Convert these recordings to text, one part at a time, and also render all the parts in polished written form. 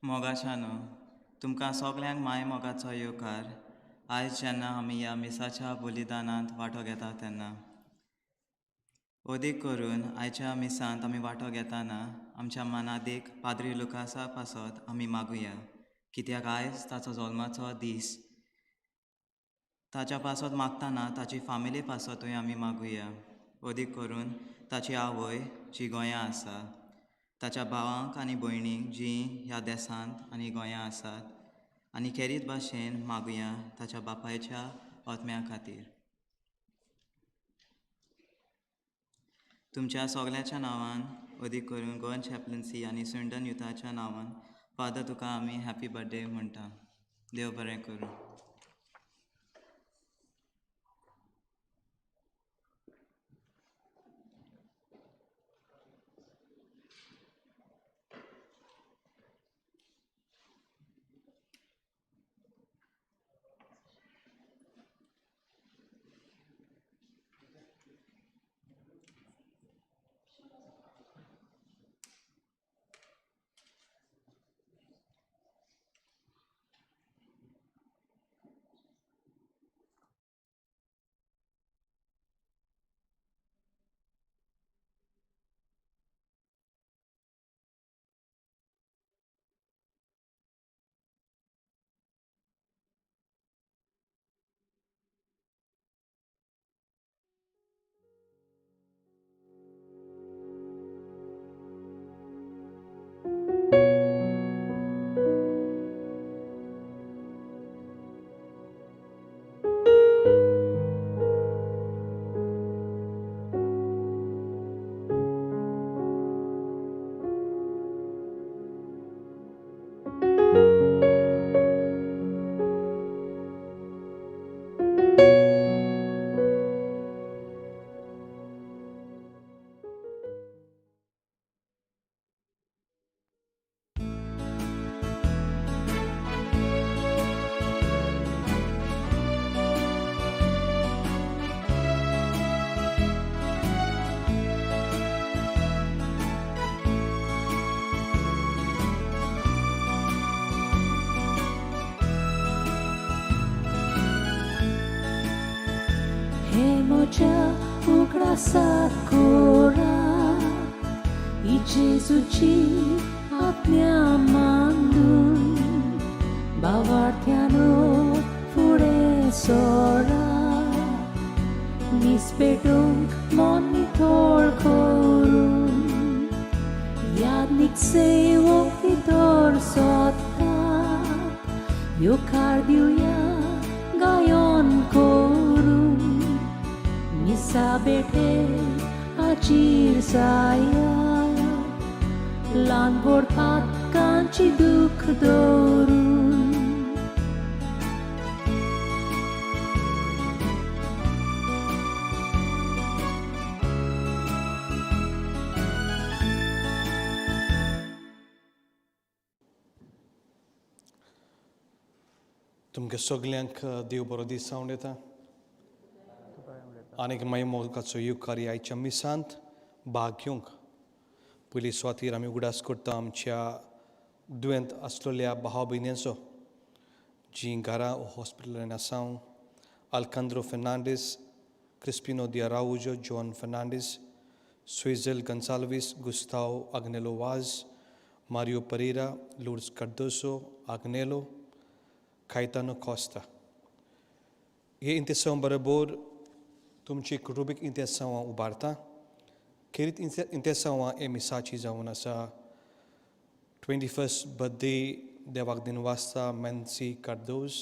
मोगाच्यानो, तुमकां सोगल्यांक माय मोगाचो येवकार. आयज जेन्ना आमी ह्या मिसाच्या बलिदानांत वांटो घेता तेन्ना अदीक करून आयच्या मिसांत आमी वांटो घेताना आमच्या मनादीक पाद्री लुकासा पासत आमी मागुया, कित्याक आयज ताचो जल्माचो दीस. ताच्या पासत मागतना ताची फामिली पासतूय आमी मागुया, अदीक करून ताची आवय जी गोंया आसा, ताच्या भावांक आनी भयणींक जीं ह्या देसांत आनी गोंया आसात, आनी खेरीत भाशेन मागुया ताच्या बापायच्या आत्म्या खातीर. तुमच्या सगळ्याच्या नांवान, अदीक करून गोवन चॅपलन्सी आनी स्विंडन युथाच्या नांवान, फादर तुका आमी हॅपी बर्थडे म्हणटा. देव बरें करूं. Sakura i Gesuci apnea mandun Bavartiano fure sora Nispetung monitor korun Jadnik se vitor sotta Yokardiuya gayon korun Misa bete achir saya Lan vorpat kanchi dukh dorun. तुमकां सगल्यांक देव बरो दीस जावन येता आनीक मागीर मोगाचो येवकार आयच्या मिसांत भाग घेवंक. पयली सुवातीर आमी उगडास करता आमच्या दुयेंत आसलेल्या भाव भयण्यांचो जीं घरा हॉस्पिटलान आसा. Alcandro Fernandes, Crispino de Araujo, John Fernandes, Suizel Gonsalves, Gustavo Agnelo Vaz, Mario Pereira, Lourdes Cardoso, Agnelo, Caetano Costa. हे इंतेसांव बरोबर तुमची कुटुंबीक इंतेसांवां उबारता. खेरीत इंतेसांवां हे मिसाची जावन आसा. 21st birthday देवाक दिन वाजता मेन्सी कार्दोज.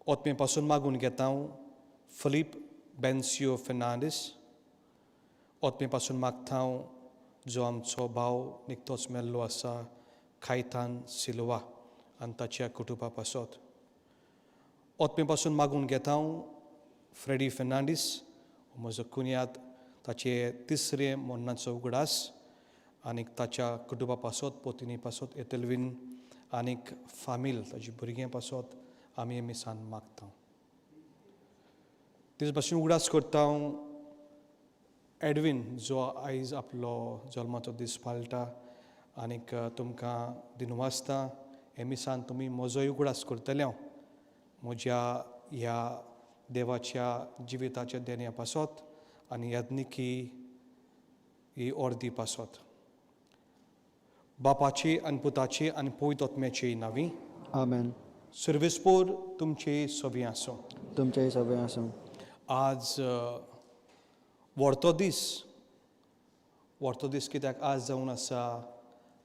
ओतमे पासून मागून घेता हांव फिलीप बेन्सियो फेर्नांडीस. ओतमे पासून मागता हांव जो आमचो भाव निकतोच मेल्लो आसा कायतान सिल्वा आनी ताच्या कुटुंबा पासत. ओतमे पासून मागून घेता हांव फ्रेडी फेर्नांडीस म्हजो कुन्याद ताचे तिसरे मरणाचो उगडास आनीक ताच्या कुटुंबा पासत, पोतिनी पासत, एतेलवीन आनीक फामील ताजी भुरग्यां पासत आमी मिसान मागता. तेच भाशेन उगडास करता हांव एडवीन जो आयज आपलो जल्माचो दीस पाळटा आनीक तुमकां दिनवासता हे मिसान तुमी म्हजोय उगडास करतले हांव म्हज्या ह्या देवाच्या जिविताच्या देण्या पासत आनी याज्ञिकी ही अर्दी पासत. बापाची आनी पुताची आनी पवित्र आत्म्याची नांवी आमेन. सर्वेस्पोर तुमचे सवी आसूं. तुमचेय सगळें आसूं. आज व्हडतो दीस, व्हडतो दीस कित्याक आज जावन आसा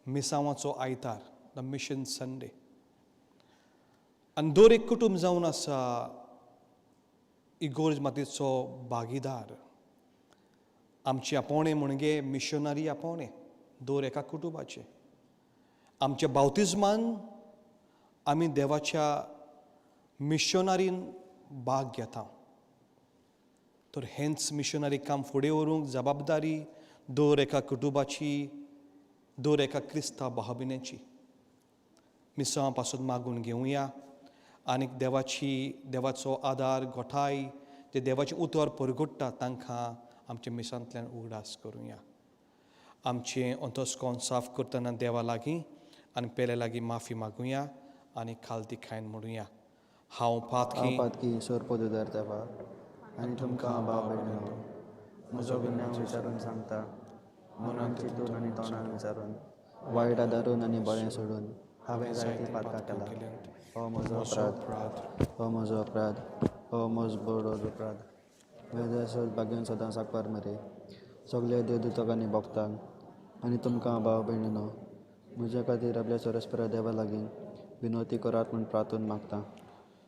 मिसांवाचो आयतार, the mission Sunday. आनी दर एक कुटूंब जावन आसा इगोर्ज मातीचो भागीदार. आमची आपोवणें म्हणजे मिशनरी आपोवणें दर एका कुटुंबाचें. आमच्या बावतिज्मान आमी देवाच्या मिशनरीन भाग घेता. तर हेंच मिशनरी काम फुडें व्हरूंक जबाबदारी दर एका कुटुंबाची, दर एका क्रिस्तांव भाव भयणीची. मिसांव पासून मागून घेवया आनी देवाची, देवाचो आदार गोठाय जे देवाचें उतर परगट्टा तांकां आमच्या मिसांतल्यान उगडास करुया. आमचें अंतस्कोन साफ करतना देवा लागीं आनी पेले लागीं माफी मागुया आनी खालती खायन म्हणुया. हांव पातकी हांव पातकी सोर पदुदार देवा आनी तुमकां भाव भयणीनो म्हजो गुन्यांव विचारून सांगता. मनान चिंतून आनी तोंडान विचारून, वायट आदारून आनी बरें सोडून हांवें जायतीं पातकां केलां. हो म्हजो अपराध, हो म्हजो अपराध, हो म्हजो बरो अपराध. वेदसोद भाग्यान सदां साकवार मरे सगळे देवदूतक आनी भक्तांक आनी तुमकां भाव भयणीनो म्हज्या खातीर आपल्या सरस्परा देवा लागीं विनवती करात म्हूण प्रार्थून मागता.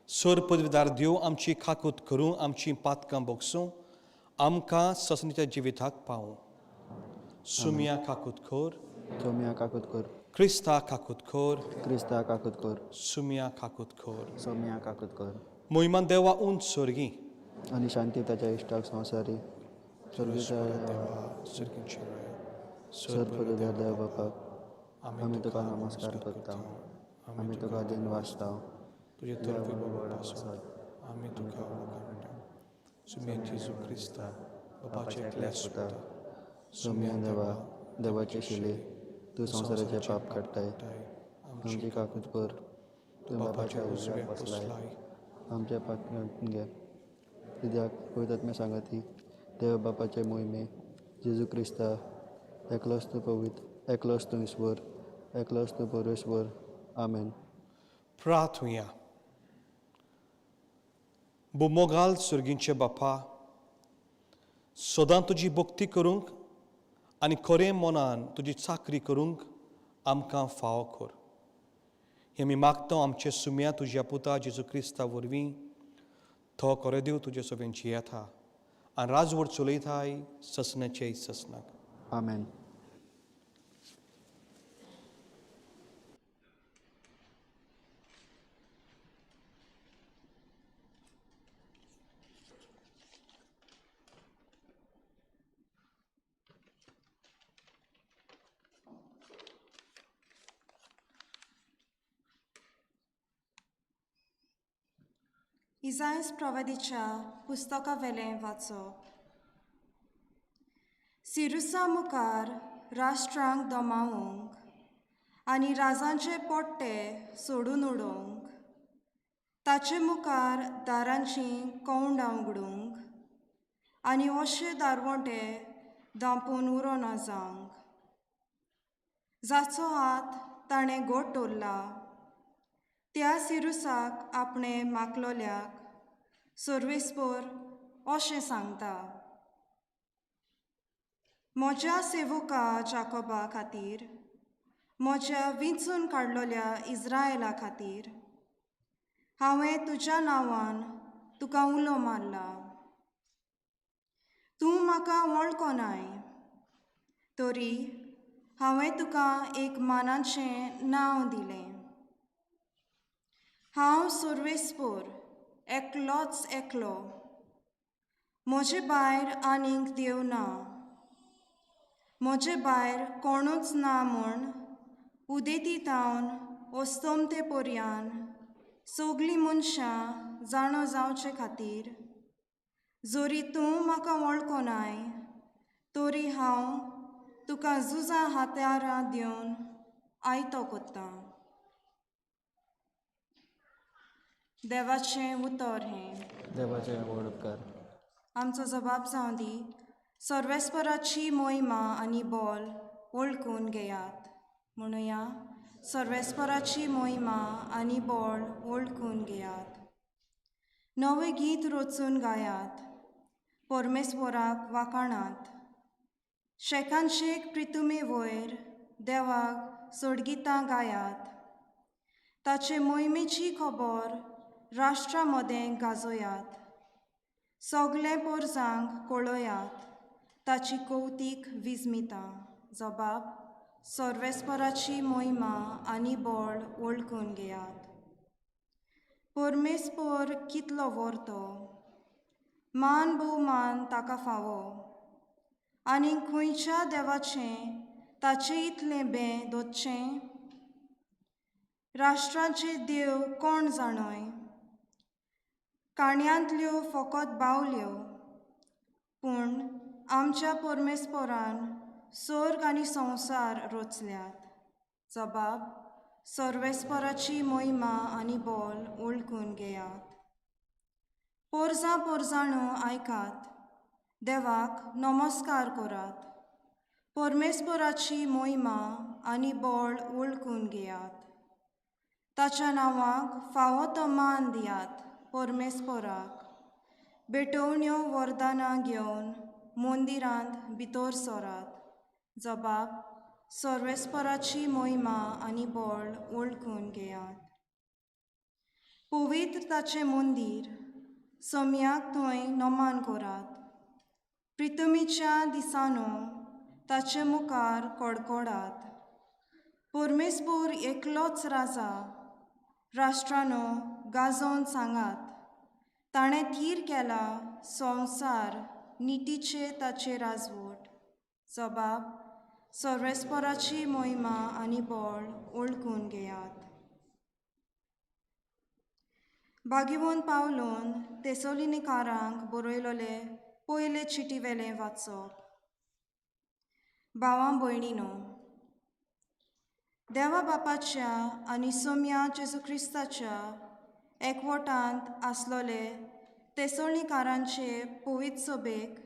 सर पदवीदार देव आमची खाकूत करूं, आमची पातकां बोगसूं, आमकां ससनीच्या जिविताक पावूं. सुमिया काकूत खोर. सोमिया काकूत कर. क्रिस्ता काकूत खोर. क्रिस्ता काकूत कर. सुमिया काकूत खोर. सोमिया काकूत कर. मोहिमान देवा उंच स्वर्गी आनी शांती ताच्या इश्टाक संवसारी. स्वर्गीच्या स्वर्गीचे सर पदवीदार देव बापाक आमी तुका नमस्कार करता. आमी तुका दिन वाचता. तुजे तर्फे बाबा पासत आमी तुका वळखता. सुमिया जेजू क्रिस्ता बापाचे एकल्या सुता. सोमिया देवा, देवाचे शिले, तूं संवसाराचें पाप काडटाय, आमची काकूत कर. तूं बापाच्या उजव्याक बसलाय, आमच्या पातकां घे. कित्याक पवित्र आत्म्या सांगाती देव बापाचे मोहिमे जेजू क्रिस्ता एकलोच तूं पवित्र, एकलोच तूं ईश्वर, एकलोच तूं परमेश्वर. आमेन. प्रार्थुया. बोमोगाल स्वर्गींचे बापा, सदां तुजी भक्ती करूंक आनी खरें मनान तुजी चाकरी करूंक आमकां फावो कर. हें आमी मागता आमचे सुम्या तुज्या पुता जेजू क्रिस्ता वरवीं. तो खरो देव तुजे सोबेन जियेता आनी राजवट चलयताय ससनाचे ससनाक. आमेन. इजायस प्रवादीच्या पुस्तकावेलें वाचप. सिरुसा मुखार राष्ट्रांक दमावंक आनी राजांचे पोट्टे सोडून उडोवंक, ताचे मुखार दारांचीं कवंडां उगडूंक आनी अशे दारवंटे दांपून उरोना जावंक, जाचो हात ताणें गोट दवरला त्या सिरुसाक आपणें मागलोल्याक सर्वेस्पोर अशें सांगता. म्हज्या सेवका जाकोबा खातीर, म्हज्या विंचून काडलोल्या इज्रायला खातीर हांवें तुज्या नांवान तुका उलो मारला. तूं म्हाका वळखनाय, तरी हांवें तुका एक मानाचें नांव दिलें. हांव सर्वेस्पोर एकलोच एकलो, म्हजे भायर आनीक देव ना. म्हजे भायर कोणूच ना म्हूण उदेती तावन अस्तमते पर्यान सगलीं मनशां जाणो जावचे खातीर, जरी तूं म्हाका वळखनाय तरी हांव तुका झुजा हात्यारां दिवन आयतो कोत्ता. देवाचें उतर हें. देवाचे व्हड उपकार. आमचो जबाब जावं दी. सर्वेस्पराची मोहिमा आनी बोल वळखून घेयात. म्हणुया, सर्वेस्पराची मोहिमा आनी बोल वळखून घेयात. नवें गीत रचून गायात, परमेस्वराक वाखाणात. शेकान शेक प्रितुमे वयर देवाक सोडगितां गायात. ताचे मोहिमेची खबर राष्ट्रा मदें गाजयात. सगळें पोरसांक कळयात ताची कवतीक विजमिता. जबाब सर्वेस्पराची मोहिमा आनी बळ वळखून घेयात. परमेस्पर कितलो व्हरतो, मान भोवमान ताका फावो. आनी खंयच्या देवाचें ताचें इतलें बें दोतचें? राष्ट्रांचे देव कोण जाणय? काणयांतल्यो फकत बावल्यो, पूण आमच्या परमेस्परान सर्ग आनी संवसार रचल्यात. जबाब सर्वेस्पराची मोहिमा आनी बोल वळखून घेयात. पोरजां पोरजाणो आयकात, देवाक नमस्कार करात. परमेस्पराची मोहिमा आनी बळ वळखून घेयात. ताच्या नांवाक फावो तो मान दियात परमेस्पराक. भेटवण्यो वरदानां घेवन मंदिरांत भितर सरात. जबाब सर्वेस्पराची मोहिमा आनी बळ वळखून घेयात. पवित्र ताचें मंदीर सम्याक थंय नमान करात. प्रितमीच्या दिसांनो ताचे मुखार कडकडात. परमेस्पर एकलोच राजा, राष्ट्रानो गाजोवन सांगात. ताणें थीर केला संवसार नितीचे ताचे राजवट. जबाब सर्वेस्पराची मोहिमा आनी बळ वळखून घेयात. बागिवोन पावलोन तेसोलिनीकारांक बरयलोले पयले चिटी वेलें वाचप. भावां भयणीनो, देवा बापाच्या आनी सोम्या जेजू क्रिस्ताच्या एकवटांत आसलोले तेसोळणीकारांचे पवित्र सभेक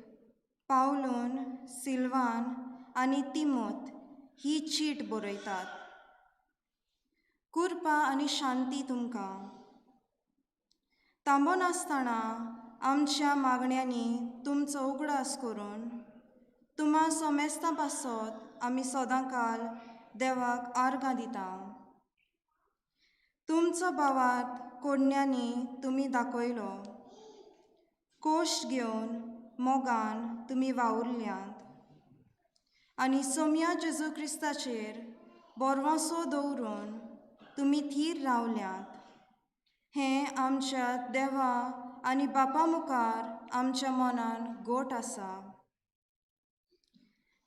पावलून, सिल्वान आनी तिमोत ही चीट बरयतात. कृपा आनी शांती तुमकां. तांबो नासतना आमच्या मागण्यांनी तुमचो उगडास करून तुमा सोमेस्तां पासत आमी सदांकाल देवाक आर्गां दिता. तुमचो भावार्थ कोडण्यांनी तुमी दाखयलो, कोश्ट घेवन मोगान तुमी वावुरल्यात आनी सोम्या जेजू क्रिस्ताचेर बोरवासो दवरून तुमी थीर रावल्यात. हें आमच्या देवा आनी बापा मुखार आमच्या मनान गोट आसा.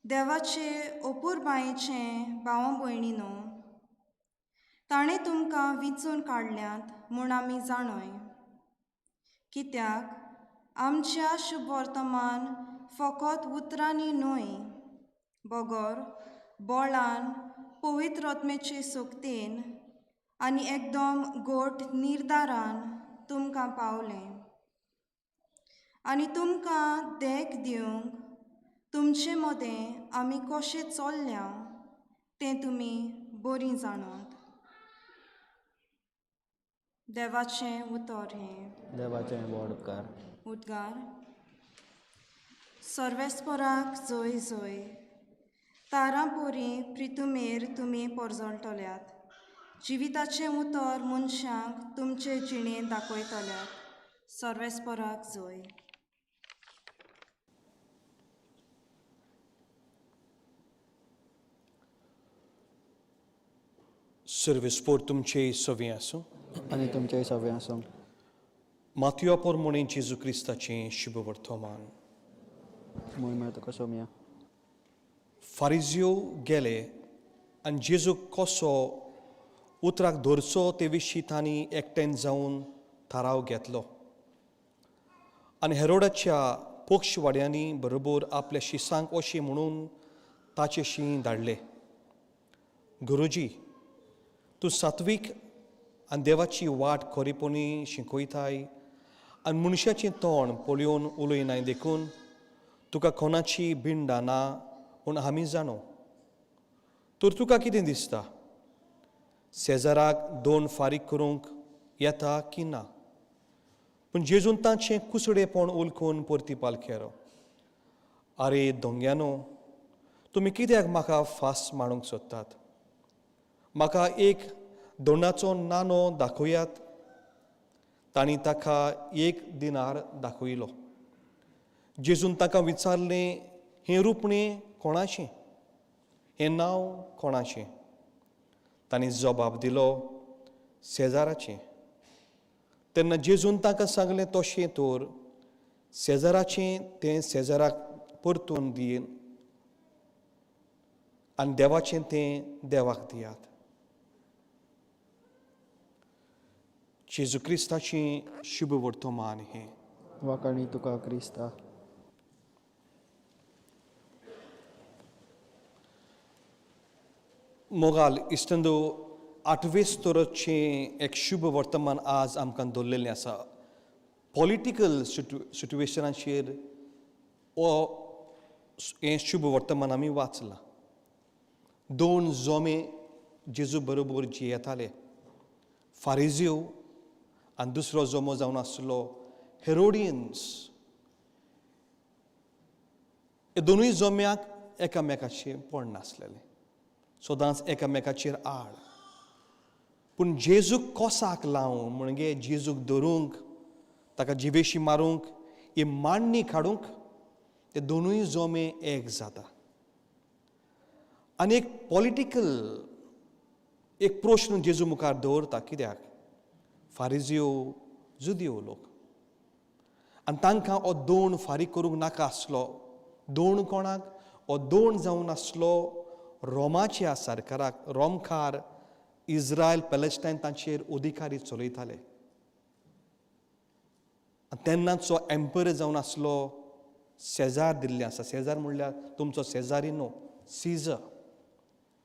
देवाचे अपुरबायेचें भाव भयणीनो, ताणें तुमकां विंचून काडल्यात म्हूण आमी जाणोय. कित्याक आमच्या शुभवर्तमान फकत उतरांनी न्हय, बगर बोळान, पवित्र आत्म्याचे सोकतेन आनी एकदम गोट निर्धारान तुमकां पावलें. आनी तुमकां देख दिवंक तुमचे मदें आमी कशें चल्ल्या तें तुमी बरीं जाणात. देवाचें उतर हें. देवाचे व्हड उपकार. उद्गार. सर्वेस्पराक जय जय. तारां पोरी प्रितुमेर तुमी परजळटल्यात. जिविताचें उतर मनशांक तुमचे जिणेंत दाखयतल्यात. सर्वेस्पराक जय. सर्वेस्पोर तुमचे सवी आसूं. आनी तुमचेय सगळें आसूं. मातयो पोरमोणे जेजू क्रिस्ताचें शुभ वर्तमान. मोहिमा तुका सोम्या. फारिजियो गेले आनी जेजू कसो उतराक धरचो ते विशीं तांणी एकट्यान जावन थाराव घेतलो आनी हेरोडाच्या पक्षवाड्यांनी बरोबर आपल्या शिसांक अशें म्हणून ताचेशी धाडले. गुरुजी, तूं सात्वीक आनी देवाची वाट खरेपणी शिकयताय आनी मनशाचें तोंड पळोवन उलयनाय, देखून तुका कोणाची बिंडां ना म्हूण आमी जाणो. तर तुका कितें दिसता, शेजाराक दोन फारीक करूंक येता की ना? पूण जेजून तांचें कुसडेपण उलखून परतीपाल केलो, आरे दोंग्यानो, तुमी कित्याक म्हाका फास मांडूंक सोदतात? म्हाका एक दोणाचो नानो दाखयात. तांणी ताका एक दिनार दाखयलो. जेजून ताका विचारलें, हें रुपणें कोणाचें, हें नांव कोणाचें? तांणी जबाब दिलो, शेजाराचें. तेन्ना जेजून ताका सांगलें, तशें तर शेजाराचें तें शेजाराक परतून दियन आनी देवाचें तें देवाक दियात. जेजू क्रिस्ताचें शुभ वर्तमान हें. वाखाणी तुका क्रिस्ता. मोगाल इश्टंदो, आठवेस्तोराचें एक शुभ वर्तमान आज आमकां दवरलेलें आसा. पॉलिटिकल सिट्युएशनाचेर हो हें शुभ वर्तमान आमी वाचलां. दोन जोमे जेजू बरोबर जे येताले, फारिजियो आनी दुसरो जोमो जावन आसलो हेरोडियन्स. हे दोनूय जोम्याक एकामेकाचेर पडनासलेले, सदांच एकामेकाचेर आड. पूण जेजूक कोसाक लावंक, म्हणजे जेजूक धरूंक, ताका जिवेशी मारूंक, ही मांडणी काडूंक ते दोनूय जोमे एक जाता. आनी एक पॉलिटिकल एक प्रश्न जेजू मुखार दवरता. कित्याक? फारिजियो जुदियो लोक, आनी तांकां हो दोन फारीक करूंक नाका आसलो. दोन कोणाक? हो दोन जावन आसलो रोमाच्या सरकाराक. रोमकार इज्रायल पॅलेस्टायन तांचेर अधिकारी चलयताले. तेन्नाचो एम्पर जावन आसलो शेजार दिल्ले आसा. शेजार म्हणल्यार तुमचो शेजारी न्हू, सीजर,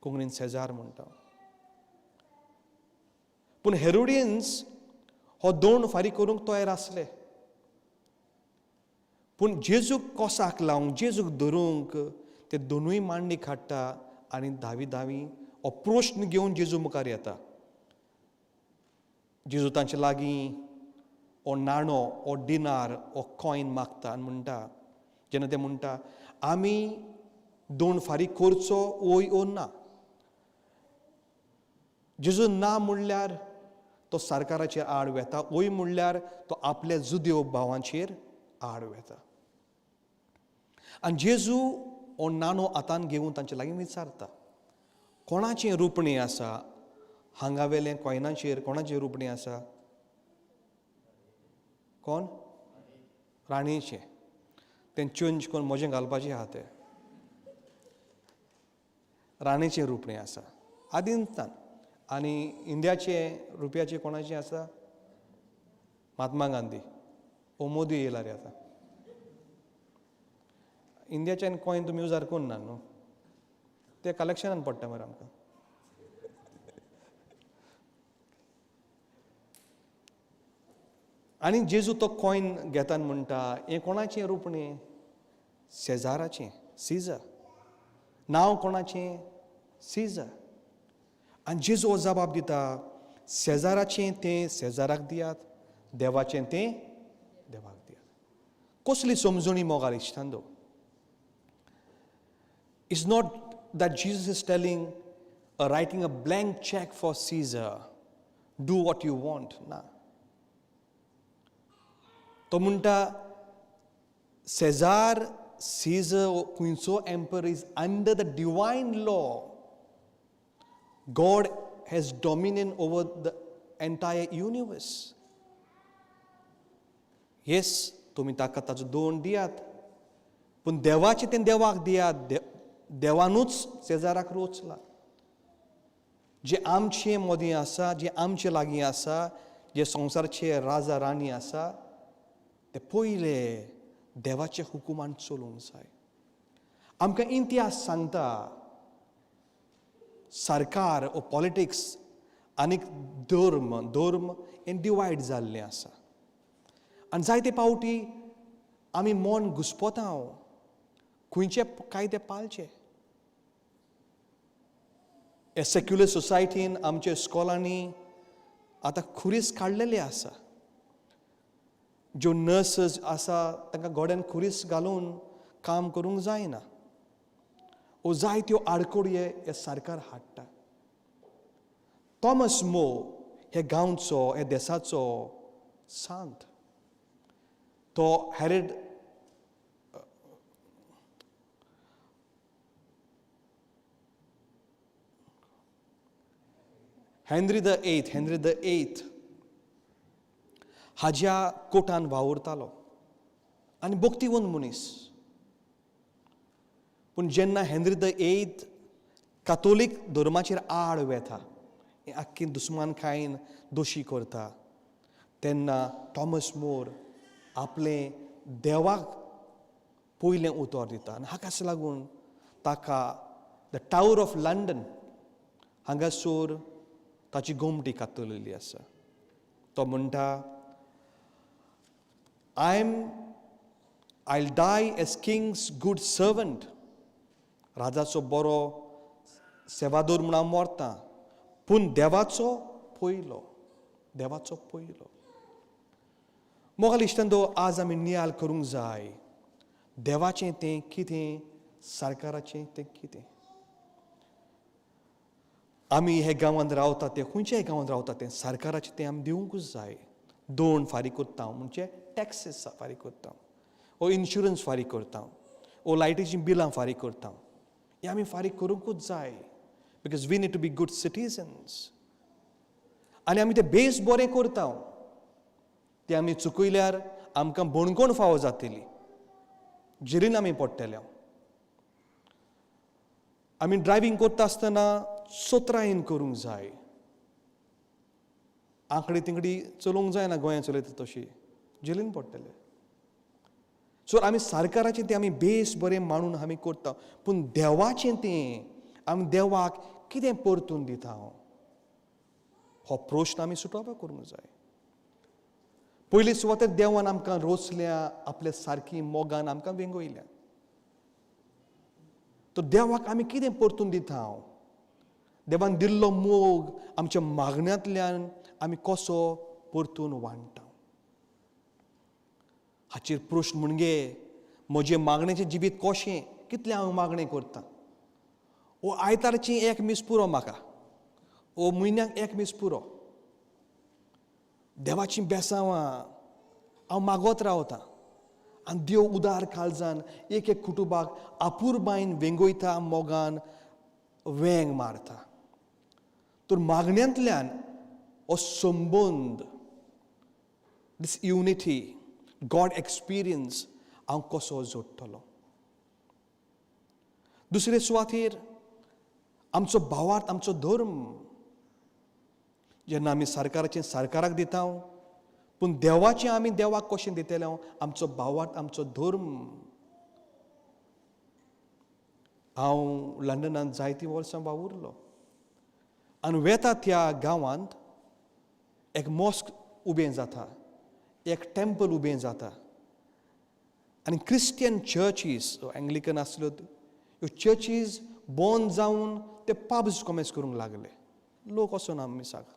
कोंकणीन शेजार म्हणटा. पूण हेरोडियन्स हो दोन फारीक करूंक तयार आसले. पूण जेजूक कोसाक लावंक, जेजूक धरूंक ते दोनूय मांडणी काडटा आनी धावी धावी हो प्रश्न घेवन जेजू मुखार येता. जेजू तांचे लागीं हो नाणो, हो डिनार, हो कॉयन मागता आनी म्हणटा, जेन्ना ते म्हणटा आमी दोन फारीक करचो वय ओ ना, जेजू ना म्हणल्यार तो सरकाराचेर आड वेता, वय म्हणल्यार तो आपल्या जुदेव भावांचेर आड वेता. आनी जेजू हो नाणो हातान घेवन तांचे लागीं विचारता, कोणाचें रुपणें आसा हांगा वेलें कॉयनाचेर? कोणाचें रुपणें आसा? कोण? राणयेचें. तें चेंज करून म्हजें घालपाचें आहा. तें राणयेचें रुपणें आसा आदींतान. आनी इंडियाचें रुपयाचें कोणाचें आसा? महात्मा गांधी. ओ मोदी येयला रे आतां. इंडियाच्यान कॉयन तुमी उजार करून ना न्हू, ते कलेक्शनान पडटा मरे आमकां. आनी जेजू तो कॉयन घेता आनी म्हणटा, हें कोणाचें रुपणें? शेजाराचें, सीजर. नांव कोणाचें? सीजर. आनी जेजू हो जबाब दिता, शेजाराचें तें शेजाराक दियात, देवाचें तें देवाक दियात. कसली समजणी मोगाल इश्टांदो. It's not that Jesus is telling, writing a blank check for Caesar, do what you want. ना, तो म्हणटा सेजार, सीजर, खंयचो emperor is under the divine law. God has dominion over the entire universe. Yes, तुमी ताका ताचो दोन दियात, पूण देवाचें तें देवाक दियात. देवानूच सेजाराक रोचला. जे आमचे मदीं आसा, जे आमचे लागीं आसा, जे संवसाराचे राजा राणी आसा, ते पयले देवाच्या हुकुमान चलूंक जाय. आमकां इतिहास सांगता, सरकार ओ पॉलिटिक्स आनीक धर्म धर्म हें डिवायड जाल्लें आसा. आनी जायते पावटी आमी मन घुस्पता, खंयचे कायदे पाळचे. हे सेक्युलर सोसायटीन आमच्या इस्कॉलांनी आतां खुरीस काडलेले आसा. ज्यो नर्सीस आसा तांकां गोड्यान खुरीस घालून काम करूंक जायना. ओ जायत्यो आडखळी हे सरकार हाडटा. थॉमस मोर हे गांवचो, हे देसाचो सांत, तो हॅरेड Henry the Eighth हाज्या कोटान वावुरतालो आनी भक्तिवंत मनीस. पूण जेन्ना हेनरी the eighth कातोलीक धर्माचेर आड वेता, आख्खी दुस्मानकायेन दोशी करता, तेन्ना थॉमस मोर आपलें देवाक पयलें उतर दिता आनी हाकाच लागून ताका the tower of London हांगासर ताची गोमटी कातरलेली आसा. तो म्हणटा, I die as king's good servant, राजाचो बरो सेवादोर म्हूण हांव मरता, पूण देवाचो पयलो, देवाचो पयलो. मोगाल इश्टांनो, आज आमी नियाल करूंक जाय, देवाचें तें कितें, सरकाराचें तें कितें. आमी हे गांवांत रावता ते, खंयच्याय गांवांत रावता तें सरकाराचें तें आमी दिवंकूच जाय. दोन फारीक करता म्हणजे टॅक्सीस फारीक करता, ओ इन्शुरन्स फारीक करता, ओ लायटीचीं बिलां फारीक करता, हें आमी फारीक करूंकूच जाय, because we need to be good citizens. आनी आमी तें बेस बरें करता. तें आमी चुकयल्यार आमकां बणकोण फावो जातली, जेलीन आमी पडटले. आमी ड्रायवींग करता आसतना चतुरायेन करूंक जाय. आंकडी तिंगडी चलोवंक जायना. गोंयांत चलयता तशी जेलीन पडटले. सो आमी सरकाराचें तें आमी बेस बरें मांडून आमी करता, पूण देवाचें तें आमी देवाक कितें परतून दिता, हो प्रश्न आमी सुटोवपा करूंक जाय. पयली सुवातेर देवान आमकां रोसल्या, आपल्या सारकी मोगान आमकां वेंगयल्या, तर देवाक आमी कितें परतून दिता? देवान दिल्लो मोग आमच्या मागण्यांतल्यान आमी कसो परतून वांट्टा, हाचेर प्रश्न. म्हणजे म्हजें मागण्याचें जिवीत कशें? कितलें हांव मागणें करता? ओ आयतारची एक मीस पुरो म्हाका, ओ म्हयन्याक एक मीस पुरो. देवाचीं बेसांवां हांव मागत रावता आनी देव उदार काळजान एक एक कुटुंबाक अपुरबायन वेंगयता, मोगान वेंग मारता. तर मागण्यांतल्यान हो संबंद, दीस युनिटी, गॉड एक्सपिरियन्स हांव कसो जोडटलो? दुसरे सुवातेर आमचो भावार्थ, आमचो धर्म. जेन्ना आमी सरकाराचें सरकाराक दिता, पूण देवाचें आमी देवाक कशें दितले? आमचो भावार्थ, आमचो धर्म. हांव लंडनांत जायतीं वर्सां वावुरलो आनी वेता त्या गांवांत एक मॉस्क उबें जाता, एक टेम्पल उबें जाता आनी क्रिस्टियन चर्चीस, एंग्लिकन आसल्यो ह्यो चर्चीस बंद जावन ते पब्स कॉमेस करूंक लागले. लोक वचना मिसाक,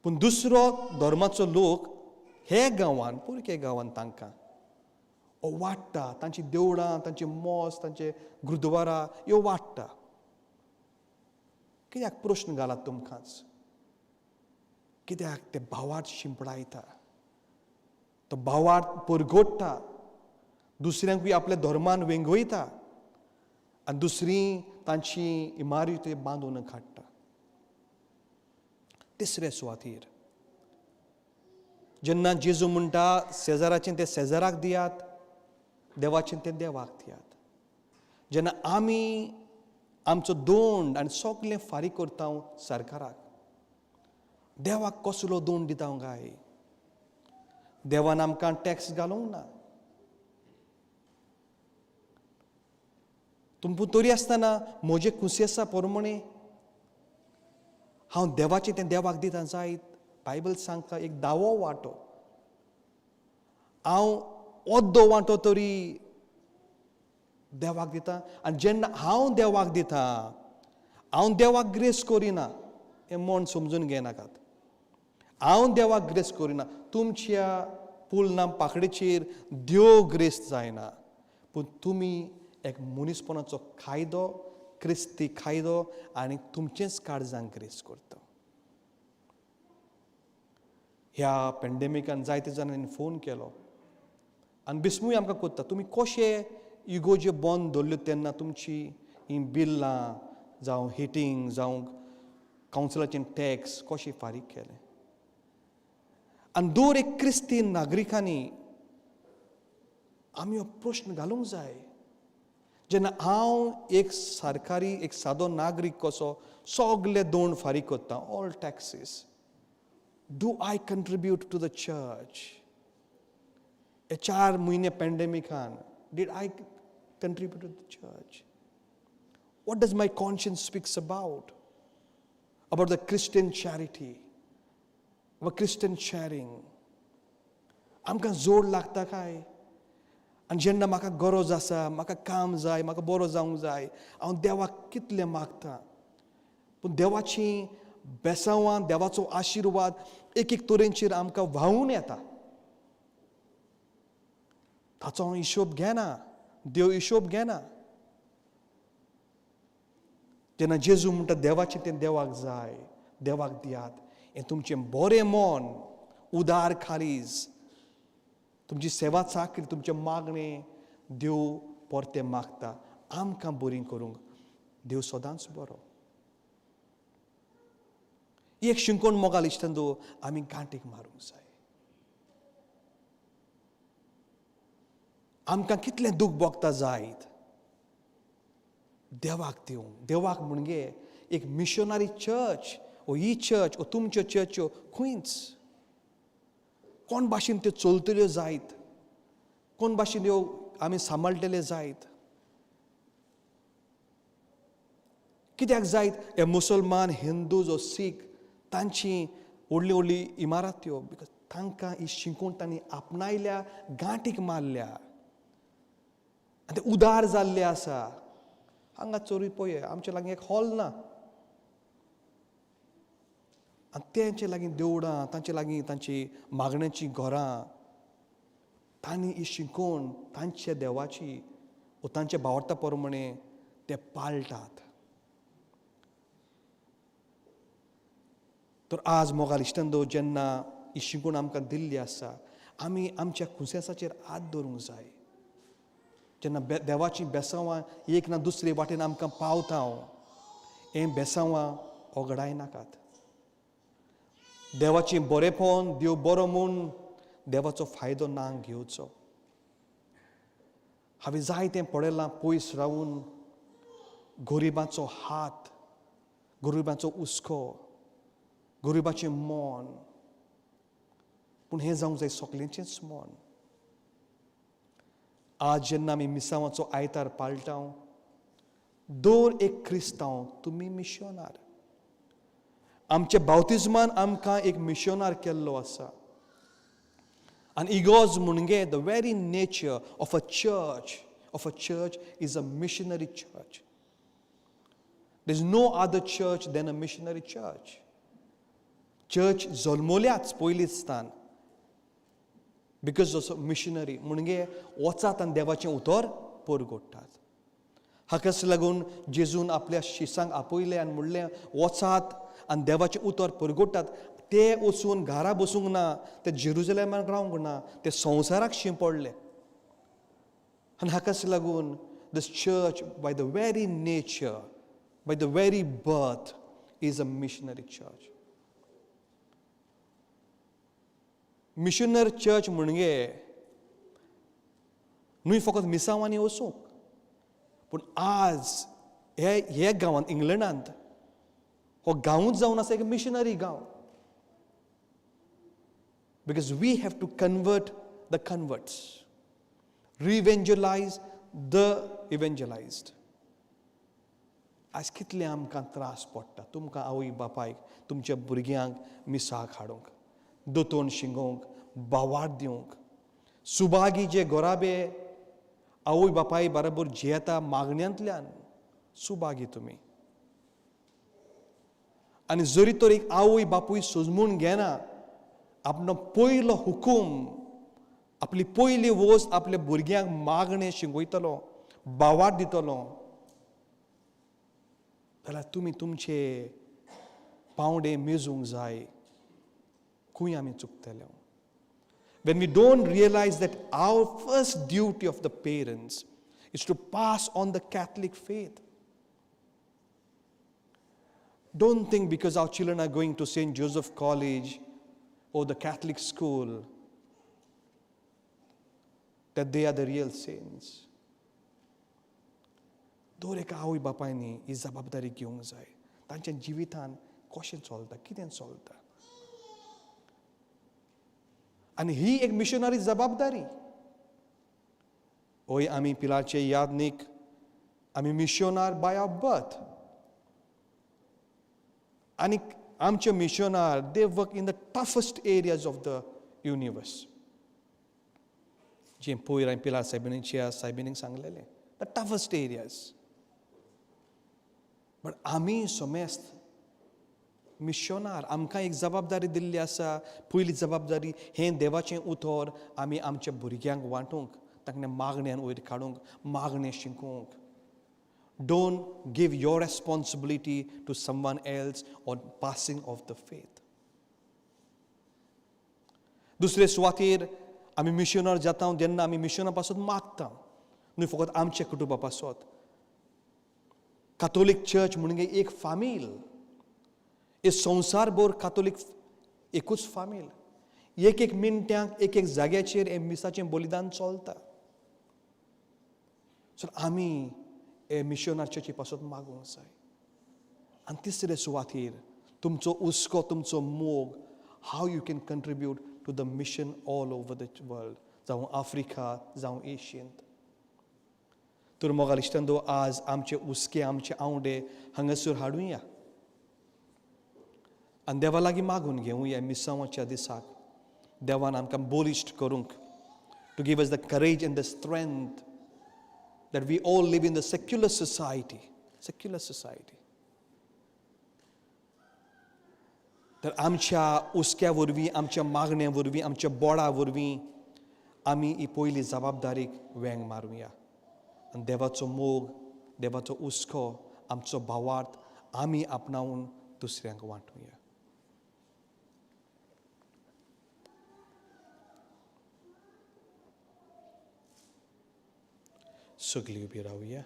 पूण दुसरो धर्माचो लोक हे गांवान, पुरके गांवान तांकां वाडटा. तांची देवळां, तांची मॉस्क, तांचे गुरुद्वारा ह्यो वाडटा. कित्याक? प्रश्न घालात तुमकांच, कित्याक? ते भावार्थ शिंपडायता, तो भावार्थ परगोडटा, दुसऱ्यांकूय आपल्या धर्मान वेंगयता आनी दुसरी तांची इमारती बांदून काडटा. तिसरे सुवातीर जेन्ना जेजू म्हणटा, शेजाराचें तें शेजाराक दियात, देवाचें तें देवाक दियात. जेन्ना आमी आमचो दोंड आनी सगलें फारीक करता सरकाराक, देवाक कसलो दोंड दिता काय? देवान आमकां टॅक्स घालूंक ना. तुमकां तरी आसतना म्हजें कुसियेसा पोरमणे हांव देवाचें तें देवाक दिता जायत. बायबल सांगता एक दावो वांटो, हांव अर्दो वांटो तरी देवाक दिता. आनी जेन्ना हांव देवाक दिता, हांव देवाक ग्रेस करिना हें मन समजून घेनाकात. हांव देवाक ग्रेस करिना, तुमच्या पुलना पाकडेचेर देव ग्रेस जायना, पूण तुमी एक मनीसपणाचो कायदो, क्रिस्ती कायदो आनी तुमचेंच काळजांक ग्रेस करता. ह्या पेंडेमिकान जायते जाणांनी फोन केलो आनी बिस्मूय आमकां कोत्ता, तुमी कशे इगोजे बंद दवरल्यो तेन्ना तुमची ही बिल्लां जावं हिटींग जावं कावन्सिलाचें टॅक्स कशें फारीक केलें. आनी दर एक क्रिस्ती नागरिकांनी आमी हो प्रश्न घालूंक जाय. जेन्ना हांव एक सरकारी एक सादो नागरीक कसो सगळे दोन फारीक करता, all taxes, do I contribute to the church? हे 4 म्हयने पेंडेमिकान did I contribute to the church? What does my conscience speaks about? About the Christian charity, about Christian sharing. आमकां जोड लागता काय? आनी जेन्ना म्हाका गरज आसा, म्हाका काम जाय, म्हाका बरो जावंक जाय, हांव देवाक कितलें मागता, पूण देवाची बेसांवां, देवाचो आशिर्वाद एक एक तरेंचेर आमकां व्हांवून येता. ताचो हांव हिशोब घेना, देव हिशोब घेना. जेन्ना जेजू म्हणटा देवाचें तें देवाक जाय, देवाक दियात, हें तुमचें बरें मन, उदार खारीज, तुमची सेवा चाकरी, तुमचें मागणें देव परतें मागता. आमकां बरी करूंक देव सदांच बरो. एक शिंकोण मोगाल इश्टंदो आमी गांठीक मारूंक जाय. आमकां कितलें दूख भोगता जायत देवाक दिवंक. देवाक म्हणजे एक मिशनरी चर्च, ओ ही चर्च, ओ तुमच्यो चर्च्यो खंयच कोण भाशेन त्यो चलतल्यो जायत, कोण भाशेन त्यो आमी सांबाळटले जायत. कित्याक जायत हे मुसलमान, हिंदू जो सीख तांची व्हडली व्हडली इमारत त्यो, because तांकां ही शिकून तांणी आपणायल्या, गांठीक मारल्या आनी ते उदार जाल्ले आसा. हांगा चोरी पळय आमचे लागीं एक हॉल ना, आनी तेंचे लागीं देवळां, तांचे लागीं तांची मागण्याचीं घरां, तांणी ही शिकोवन तांच्या देवाची वो तांच्या भावार्था प्रमाणे ते पाळटात. तर आज मोगाल इश्टंदो जेन्ना ही शिकवण आमकां दिल्ली आसा, आमी आमच्या कुसेसाचेर हात दवरूंक जाय. जेन्ना देवाचीं बेसांवां एक ना दुसरे वाटेन आमकां पावता, हें बेसांवां ओगडायनाकात. देवाचें बरेपण, देव बरो म्हूण देवाचो फायदो ना घेवचो. हांवें जायतें पळयलां पयस रावून गरिबाचो हात, गरिबाचो हुस्को, गरिबाचें मन, पूण हें जावंक जाय सगल्यांचेंच मन. आज जेन्ना आमी मिसांवाचो आयतार पाळटा, दर एक क्रिस्तांव तुमी मिशनार. आमच्या बावतिज्मान आमकां एक मिशनार केल्लो आसा. आनी इगोर्ज म्हणजे the very nature of a church, is a missionary church. There is no other church than a missionary church. Church जल्मल्याच पयलींच स्थान because असो मिशनरी म्हणजे वचात आनी देवाचें उतर परगोडटात. हाकाच लागून जेजून आपल्या शिसांक आपयलें आनी म्हणलें वचात आनी देवाचें उतर परगोडटात. ते वचून घरा बसूंक ना, ते जेरुजलेमाक रावंक ना, ते संवसाराक शिंपडले. आनी हाकाच लागून this church by the very nature, by the very birth is a missionary church. Missionary church म्हणजे न्हय फकत मिसांवांनी वचूंक, पूण आज हे गांवांत इंग्लंडांत हो गांवूच जावन आसा एक मिशनरी गांव. Because we have to convert the converts, re-evangelize the evangelized. आयज कितले आमकां त्रास पडटा तुमकां आवय बापायक तुमच्या भुरग्यांक मिसाक हाडूंक, दोतोन शिंगोवंक, बावाट दिवंक. सुभागी जे गोराबे आवय बापाय बरोबर जियेता मागण्यांतल्यान, सुभागी तुमी. आनी जरी तर एक आवय बापूय सोजमून घेना आपलो पयलो हुकूम, आपली पयली वस्त आपल्या भुरग्यांक मागणें शिकयतलो, बावाट दितलो, जाल्यार तुमी तुमचे पावंडे मेजूंक जाय खंय आमी चुकतले. When we don't realize that our first duty of the parents is to pass on the Catholic faith. Don't think because our children are going to St. Joseph College or the Catholic school that they are the real saints. दर एका आवय बापायनी ही जबाबदारी घेवंक जाय. तांच्या जिवितान कशें चलता, कितें चलता, आनी ही एक मिशनरी जबाबदारी. हय, आमी पिलाचे यादनीक आमी मिशनार बाय our birth, आनी आमचे मिशनार they work in the toughest areas of the universe. जें पयर हांवें पिलार सायबिणीच्या सायबिणीक सांगलेलें, the toughest areas. But आमी समेस्त मिशनार, आमकां एक जबाबदारी दिल्ली आसा. पयली जबाबदारी हें देवाचें उतर आमी आमच्या भुरग्यांक वांटूंक, तांकां मागण्यान वयर काडूंक, मागणें शिकोवंक. Don't give your responsibility to someone else on passing of the faith. दुसरे सुवातेर आमी मिशनर जाता जेन्ना आमी मिशना पासत मागता, न्हय फकत आमच्या कुटुंबा पासत. कातोलीक चर्च म्हणजे एक फामील, हे संवसारभर कातोलीक एकूच फामील. एक एक मिनटाक एक एक जाग्याचेर हे मिसाचें बलिदान चलता. सो आमी हे मिशनार चर्ची पासत मागूंक जाय. आनी तिसरे सुवातेर तुमचो हुस्को, तुमचो मोग, how you can contribute to the mission all over the world, जावं आफ्रिका जावं एशियंत. तर मोगाल इश्टांनो, आज आमचे हुस्के, आमचे आंवडे हांगासर हाडुया आनी देवा लागीं मागून घेवया. मिसांवाच्या दिसाक देवान आमकां बलिश्ट करूंक, to give us the courage and the strength that we all live in the secular society, secular society. तर आमच्या हुस्क्या वरवीं, आमच्या मागण्या वरवीं, आमच्या बोडा वरवीं आमी ही पयली जबाबदारीक वेंग मारुया आनी देवाचो मोग, देवाचो हुस्को, आमचो भावार्थ आमी आपणावन दुसऱ्यांक वांटुया. सगळीं उबी रावया.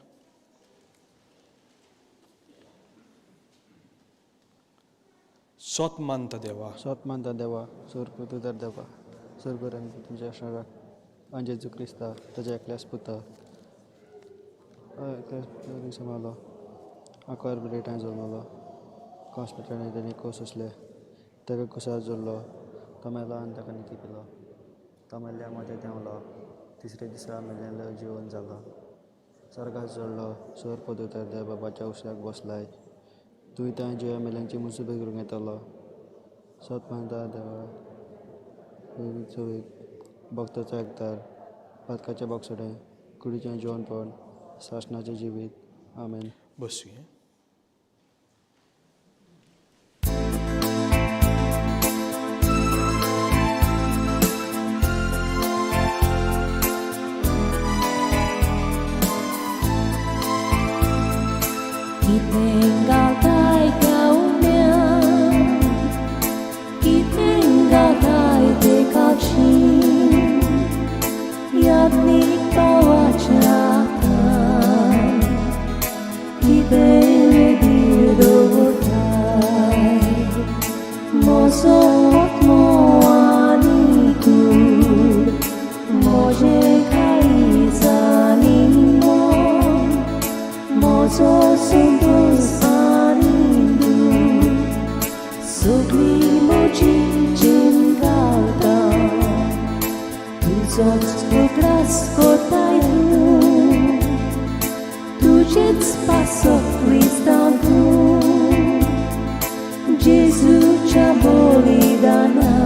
सोत मानता देवा, सोत मानता देवा, स्वर्ग तुजर देवा, स्वर्ग तुमच्या शराक आनी जेजू क्रिस्ता ताच्या एकल्याच पुता सांबाळलो, आकर ब्रेटां जल्मलो, हॉस्पिटलांत तेणी कोस आसले, ताका कुसार जोडलो, तो मेलो आनी ताका निती केलो, तो मेल्ल्या मदें देंवलो, तिसरे दिसा मेल्लो जिवन जालो, स्वर्गाक जोडलो, स्वर पदुतर देव बाबाच्या उश्याक बसलाय, तुवें थंय जिव्या मेल्यांची मुसुबे करूंक येतलो. सत मानता देवा, भक्ताचो एकदार, पातकाचें बोगसणें, कुडीचें जिवनपण, सासणाचें जिवीत. आमेन. बसुया. आमचेच पासत क्रिस्तांव जेजूच्या बलिदानान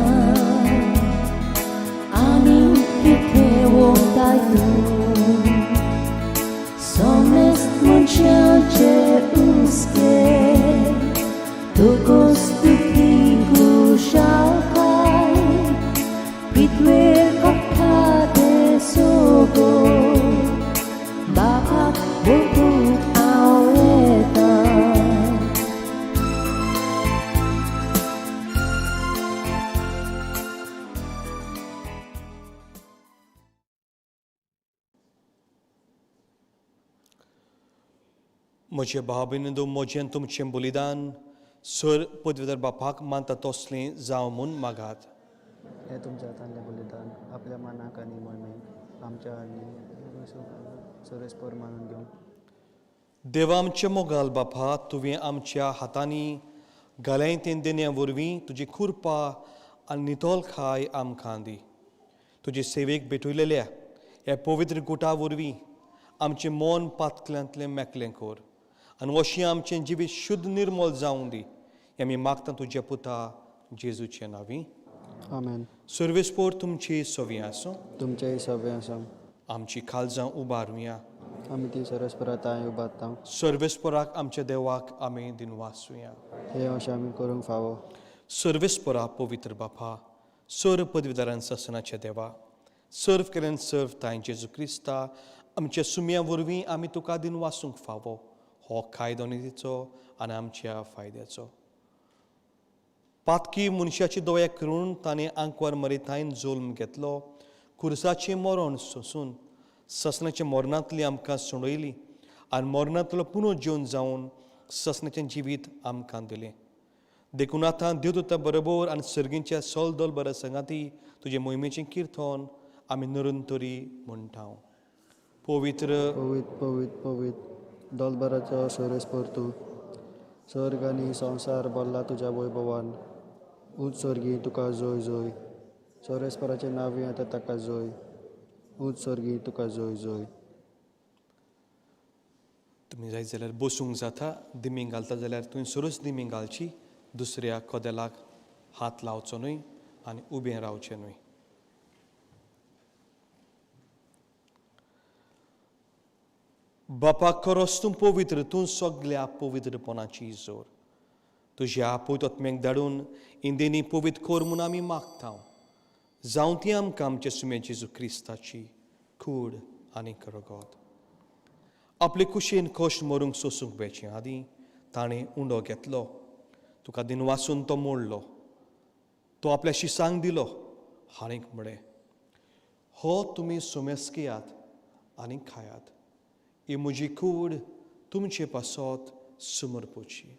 आनी कितें वताय तूं सोमेस्त मनशांचे हुस्के तुकोस दुखी खुशालकाय पृथ्वेर कोट्टा तें सगळें बापाक वळखूंक हांव येता. म्हजे भाव भयणींनो म्हजें तुमचें बलिदान सर पदवीधर बापाक मानता तसलें जावं म्हूण मागात. हें तुमच्या हातांतलें बलिदान आपल्या मनाक आनी मोहिमेक आमच्या आनी सोरेस्पर मानून घेवंक. देवा आमच्या मोगाल बापा, तुवें आमच्या हातांनी घाल्यां देण्या वरवीं तुजी कृपा आनी नितळ खाय आमकां दी. तुजे सेवेक भेटयलेल्या ह्या पवित्र गुटा वरवीं आमचें मन पातक्यांतलें मेकळें कर आनी अशें आमचें जिवीत शुद्ध निर्मल जावं दी. हें आमी मागता तुज्या पुता जेजूचे नांवी. आमेन. सर्वेस्पोर तुमची सवी आसूं. तुमचेय सगळें आसा. आमची खालजां उबारुया. आमी ती सरस्परा तांय उबारता. सर्वेस्पोराक आमच्या देवाक आमी दिनवासुया. हें अशें आमी करूंक फावो. सर्वेस्पोरा पवित्र बापा, सर्व पदवीदारान ससनाच्या देवा, सर्व केल्यान सर्व तांय जेजू क्रिस्ता आमच्या सुम्या वरवीं आमी तुका दिनवासूंक फावो. हो कायदो नितीचो आनी आमच्या फायद्याचो. पातकी मनशाची दया करून ताणें आंकवार मरितायन जोल्म घेतलो, खुर्साचें मरण सोंसून ससनाच्या मरणांतली आमकां सोडयली आनी मरणांतलो पुनः जेवन जावन ससनाचें जिवीत आमकां दिलें. देखून आतां देवदूता बरोबर आनी सर्गींच्या सोल दल बऱ्या संगाती तुजे मोहिमेचें किर्तन आमी नरून तरी म्हणटा. पवित्र पवित्र पवित्र पवित्र दोलबराचो सोरेस्पर तूं, स्वर्ग आनी संवसार भरला तुज्या वैभवान. ऊंच स्वर्गी तुका जोय जोय, सोरेस्पराचें नांव येता ताका जोय. ऊंच स्वर्गी तुका जोय जोय. तुमी जाय जाल्यार बसूंक जाता. दिमी घालता जाल्यार तुवें सुरूच दिमी घालची, दुसऱ्या कदेलाक हात लावचो न्हय आनी उबें रावचें न्हय. बापा खरोच तूं पवित्र, तूं सगल्या पवित्रपणाची जोर. तुज्या पवित्र धाडून इंदेनी पवित्र कर म्हूण आमी मागता. जावं ती आमकां आमचे सुमे जेजू क्रिस्ताची कूड आनी रगत. आपले कुशीन खोश मरूंक सोसूंक वेचे आदीं ताणें उंडो घेतलो, तुका दिनवासून तो मोडलो, तो आपल्या शिसांक दिलो हाणें म्हळें, हो तुमी सोमेस्कियात आनी खायात, ही म्हजी कूड तुमचे पासत समर्पोची.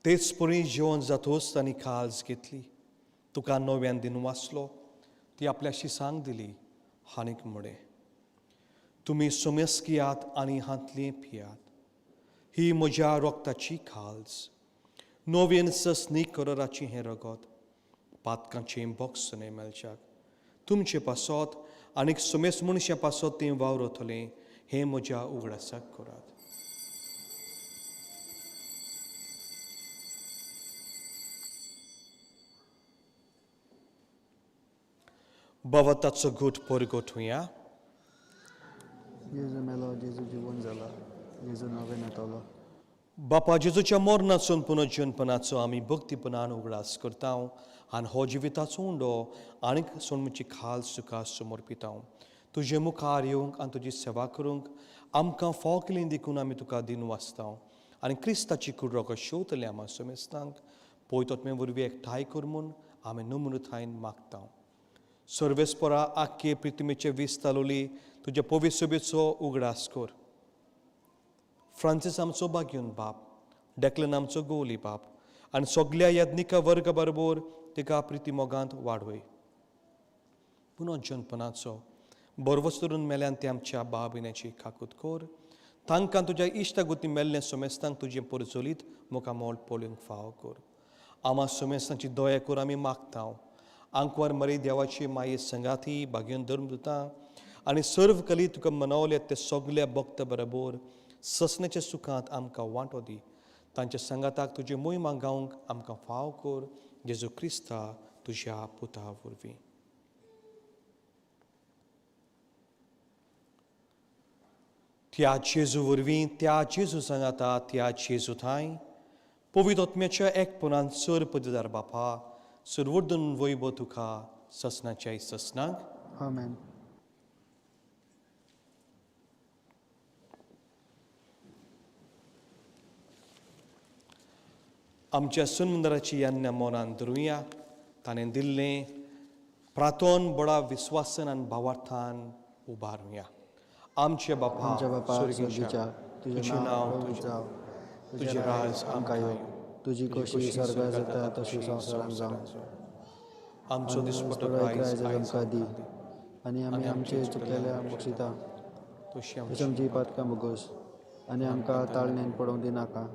तेच परी जेवण जातोच तांणी काळज घेतली, तुका नव्यान दिन वाचलो, ती आपल्या शिसांक दिली हाणीक म्हळें, तुमी सोमेस्कियात आनी हांतली पियात, ही म्हज्या रोगताची खाल्ज, नवीन ससनी करोराची हें रगत पातकांचें बोक्सने मेळच्याक तुमचे पासत आनीक सोमेस मनशां पासत तें वावरतलें, हें म्हज्या उगडासाक करात. बाबा ताचो घोट परगोटुया. जेजू मेलो, जेजू जिवन जाला, जेजू नवें येतलो. बापा जेजूच्या मरणाचो पुनर्जीवनपणाचो आमी भक्तीपणान उगडास करता आनी हो जिविताचो उंडो आनीक सोडमची खाल सुखा समर्पिता. तुजे मुखार येवंक आनी तुजी सेवा करूंक आमकां फाव केली देखून आमी तुका दिन वाचता आनी क्रिस्ताची कुडरोक शोतले आमा सोमेस्तांक पयतोत्मे वरवीं एकठांय कर म्हूण आमी नम्रतायेन मागता. सर्वेस्परा आख्खे प्रितिमेचे वीस तालोली तुज्या पवित्र सोबेचो उगडास कर. फ्रांसीस आमचो बागयून बाप, डेक्लन आमचो गोवली बाप आनी सगल्या याज्ञिका वर्गा बरोबर तिका प्रिती मोगांत वाडय. पुनर्जनपणाचो बरवस धरून मेल्यान ते आमच्या भाव भयण्याची खाकूत कर, तांकां तुज्या इश्टागुती मेल्लें सोमेस्तांक तुजें परचोलीत मुखामोल पळोवंक फावो कर. आमा सोमेस्तांची दया कर आमी मागता. आंकवार मरी देवाची माये संगाती भाग्योन धर्म दिता आनी सर्व कली तुका मनवले ते सगल्या भक्त बरोबर ससण्याच्या सुखांत आमकां वांटो दी. तांच्या संगाताक तुजी मोहिमा गावंक आमकां फाव कर जेजू क्रिस्ता तुज्या पुता वरवीं. त्या जेजू वरवीं, त्या जेजू सांगाता, त्या जेजू थांय पवित्र आत्म्याच्या एकपणान सर पदवीदार बापा सर्वोर्दन वैभव तुका ससनाच्या ससनाक. आमेन. आमच्या सुंदराची यान्या मनान धरुया. ताणें दिल्लें प्रातोन बडा विस्वासन आनी भावार्थान उबारुया. आमचे बापा स्वर्गीच्या, तुजें नांव पवित्र जावं, तुजें राज आमकां येवं, तुजी खोशी स्वर्गार जाता तशी संवसारांत जावं. आमचो दिसपटो आयज आमकां दी आनी आमी आमचे चुकलेल्या बक्षिता तशी तशी आमची पातकां भोगोस आनी आमकां ताळणेन पडोवंक दिनाका,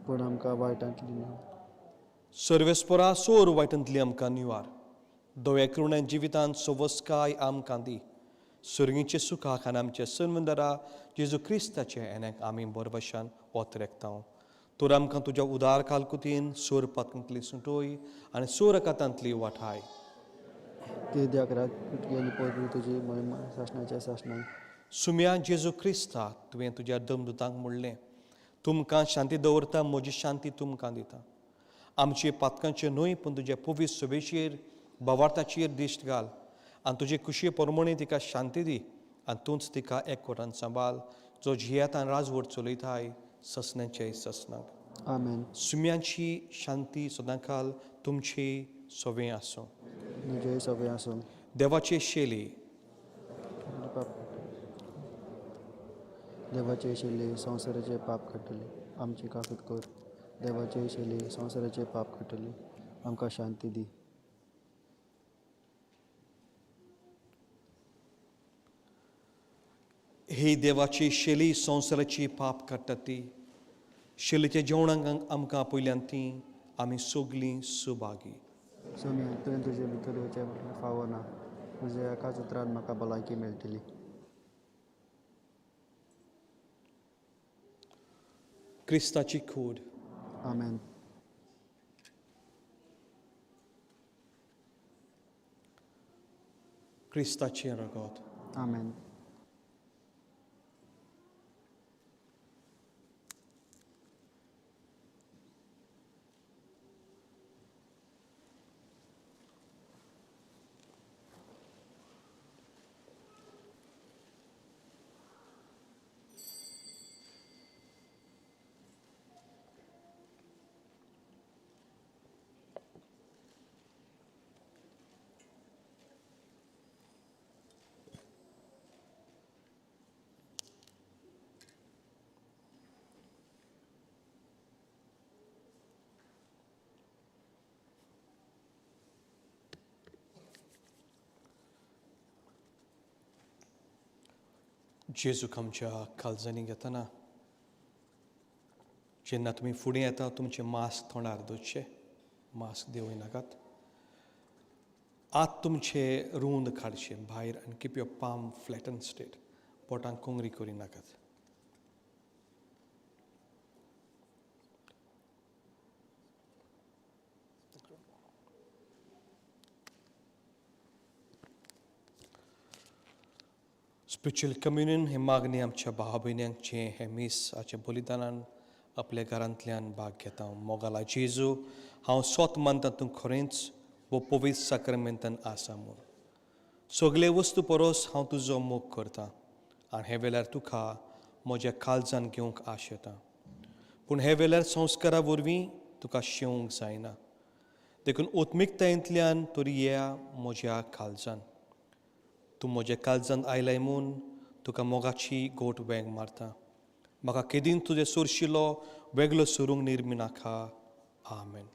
पूण आमकां वायटांतली न्हय. सर्वेस्परा सोर वायटांतली आमकां निवार. दोव्या करुण्या जिवितांत सवस्काय आमकां दी. सुर्गीचे सुखाक आनी आमच्या सन्मंदरा जेजू क्रिस्ताचे एनेक आमी बरबशान ओतरेकता. तर आमकां तुज्या उदार कालकुतीन सोर पातकांतली सुटोय आनी सोर कातांतली वाठाय. ती द्याक आनी पवित्र तुजी महिमा सासणाच्या सासणाक. सुम्या जेजू क्रिस्ता, तुवें तुज्या दमदुतांक म्हणलें, तुमकां शांती दवरता, म्हजी शांती तुमकां दिता. आमचे पातकांचे न्हय पूण तुज्या पवित्र सभेचेर भावार्थाचेर दिश्ट घाल आनी तुजे कुशी परमणी तिका शांती दी आनी तूंच तिका एकवटान सांबाळ, जो जियेता आनी राजवट चलयताय ससण्याचे ससनाक. आमेन. सुम्यांची शांती सदांकाल तुमची सवे आसूं. तुजेय सवे आसूं. देवाचे शैली. देवाचे शैली संवसाराचे पाप काडटली, आमची काकूत कर. देवाचे शैली संवसाराचे पाप काडटली, आमकां शांती दी. ही देवाची शैली संवसाराची पाप काडटा ती शैलीच्या जेवणाक आमकां आपयल्यान ती आमी सगलीं सुभागी. सोमी, तुवें तुजे भितर येवचें म्हटल्यार फावो ना, तुज्या एकाच उतरान म्हाका भलायकी मेळटली. क्रिस्ताची कूड. आमेन. क्रिस्ताचें रगत. आमेन. जेजूक आमच्या काळजांनी घेतना जेन्ना तुमी फुडें येता तुमचें मास्क तोंडार दवरचें, मास्क देंवय नाकात. आत तुमचे रूंद काडचे भायर आनी keep your palm flat and straight. बोटांक कोंगरी करी नाकात. स्पिरिच्युअल कम्युनियन हे मागणी आमच्या भाव भयण्यांचे हे मीस हाच्या बलिदानान आपल्या घरांतल्यान भाग घेता. मोगाला जेजू, हांव स्वत मानता तूं खरेंच वो पवित्र साक्रमेंतान आसा म्हूण. सगळे वस्तू परस हांव तुजो मोग करता आनी हे वेळार तुका म्हज्या काळजान घेवंक आशेता, पूण हे वेळार संस्कारा वरवीं तुका शेवंक जायना, देखून ओत्मिकतायेंतल्यान तरी येया म्हज्या काळजान. तूं म्हज्या काळजान आयलाय म्हूण तुका मोगाची गोट वेंग मारता. म्हाका केदीन तुजें सोरशिलो वेगळो सरूंक निर्मी नाका. आमेन.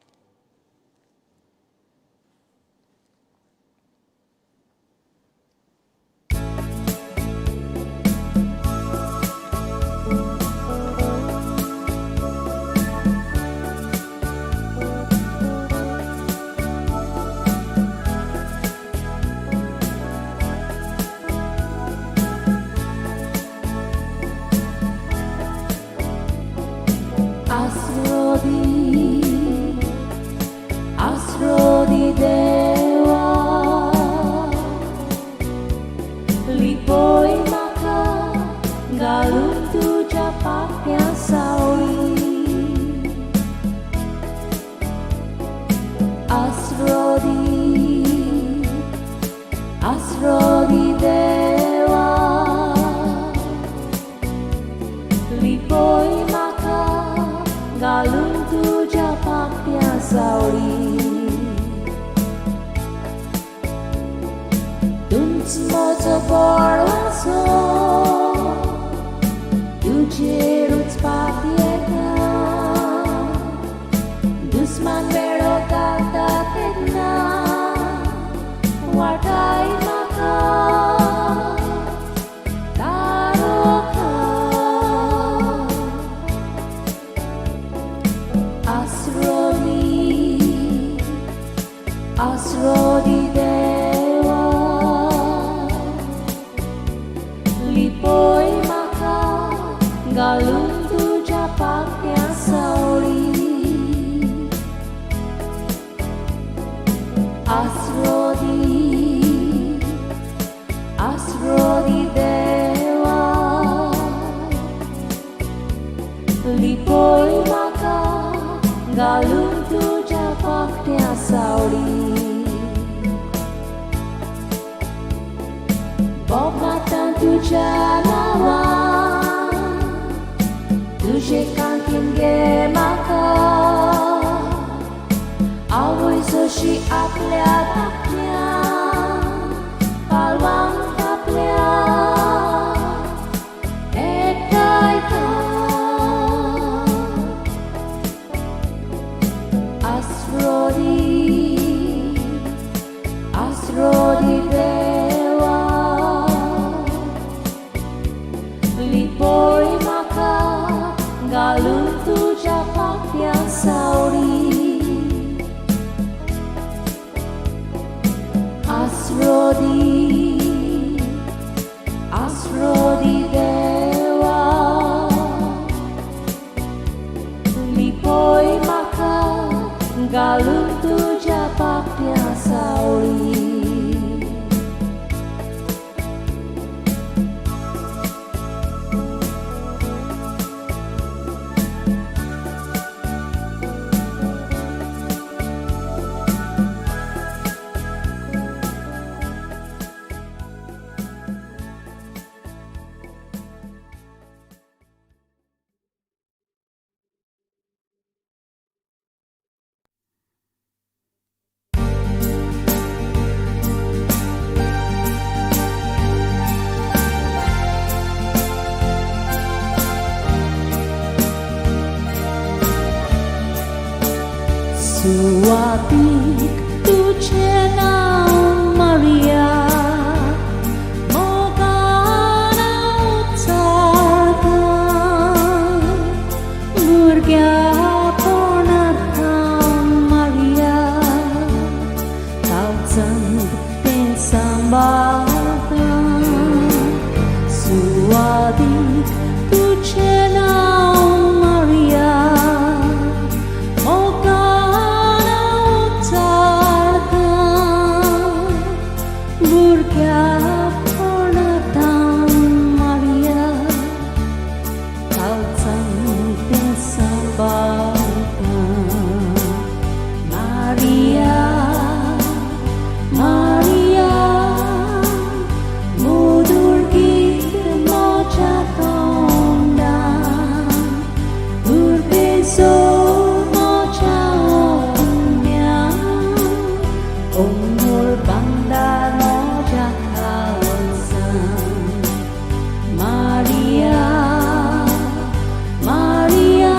लिपय म्हाका घालून तुज्या पाकट्या सावळी. तुमच म्हजो बळवासो तुजेरूच पातयेता. दुस्मान वेळो घालता तेन्ना वाटाय म्हाका तारोखा. आसरो दी, आसरो दी देवा, लिपय म्हाका घालून तुज्या पाकट्या सावळी. आसरो दी, आसरो दी देवा, लिपय म्हाका घालून तुज्या पाकट्या सावळी. बोब मारता तुज्या नांवान, तुजे कांतीन घे म्हाका. आवय जशी आपल्या धाकट्या पालवांक आपल्या एकठांयता. आसरो दी, आसरो दी देवा, लिपय म्हाका घालून तुज्या पाकट्या सावळी. आसरो दी, आसरो दी देवा, लिपय म्हाका घालून तुज्या पाकट्या सावळी. सुवातीक तुजें नांव मारिया, मोगान उच्चारता. भुरग्यापणांत थावन मारिया काळजांत तें सांबाळता. सुवातीक तुजें नांव मारिया, मोगान उच्चारता. भुरग्यापणांत थावन मारिया काळजांत तें सांबाळता. मारिया, मारिया, मधुर गीत म्हज्या तोंडान, उर्बेचो म्हज्या आत्म्यान, ओ मोर भांडार म्हज्या काळजान. मारिया, मारिया,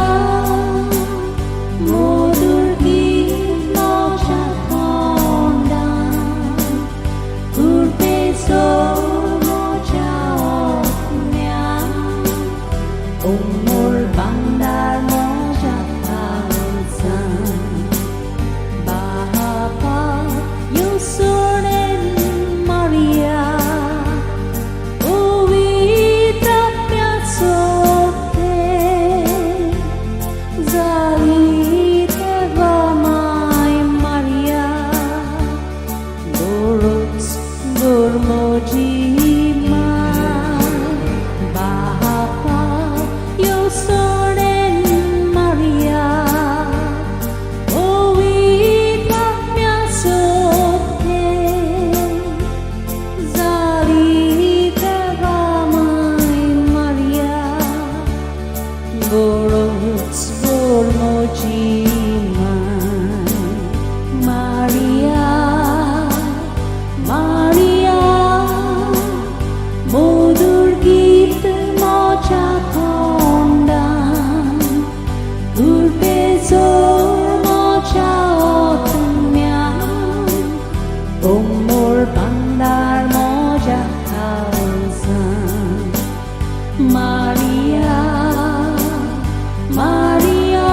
मधुर गीत म्हज्या तोंडान, उर्बेचो म्हज्या आत्म्यान, ओ मोर भांडार म्हज्या काळजान. बापा येवजणेन मारिया, पवित्र आत्म्याचो जाली देवा माय मारिया, बरोच दर म्हजी माय. बापा येवजणेन बरोच बोर म्हजी माय मारिया मारिया मधुर गीत म्हज्या तोंडान कृपेचो म्हज्या आत्म्यान ओ मोर भांडार म्हज्या काळजान मारिया मारिया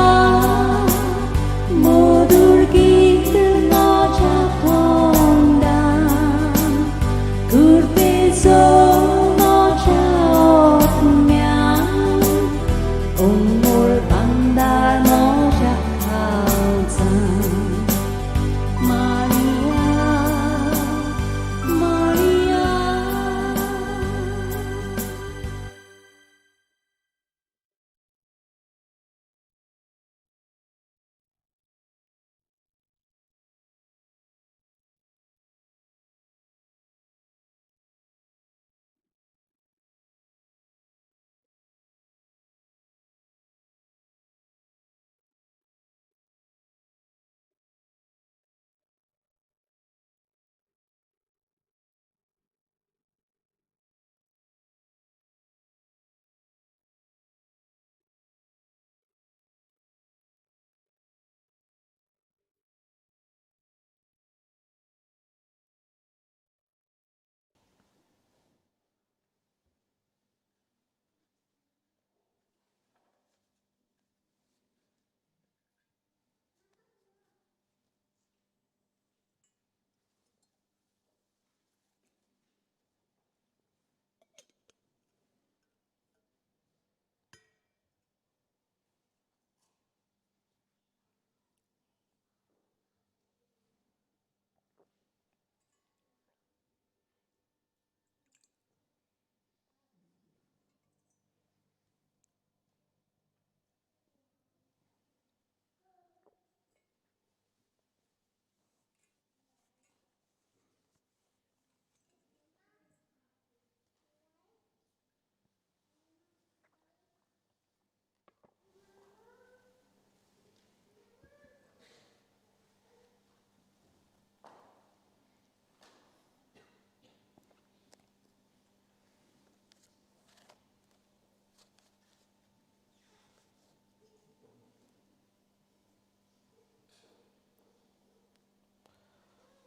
मधुर गीत म्हज्या तोंडान कृपेचो म्हज्या आत्म्यान ओ मोर भांडार म्हज्या काळजान मारिया मारिया.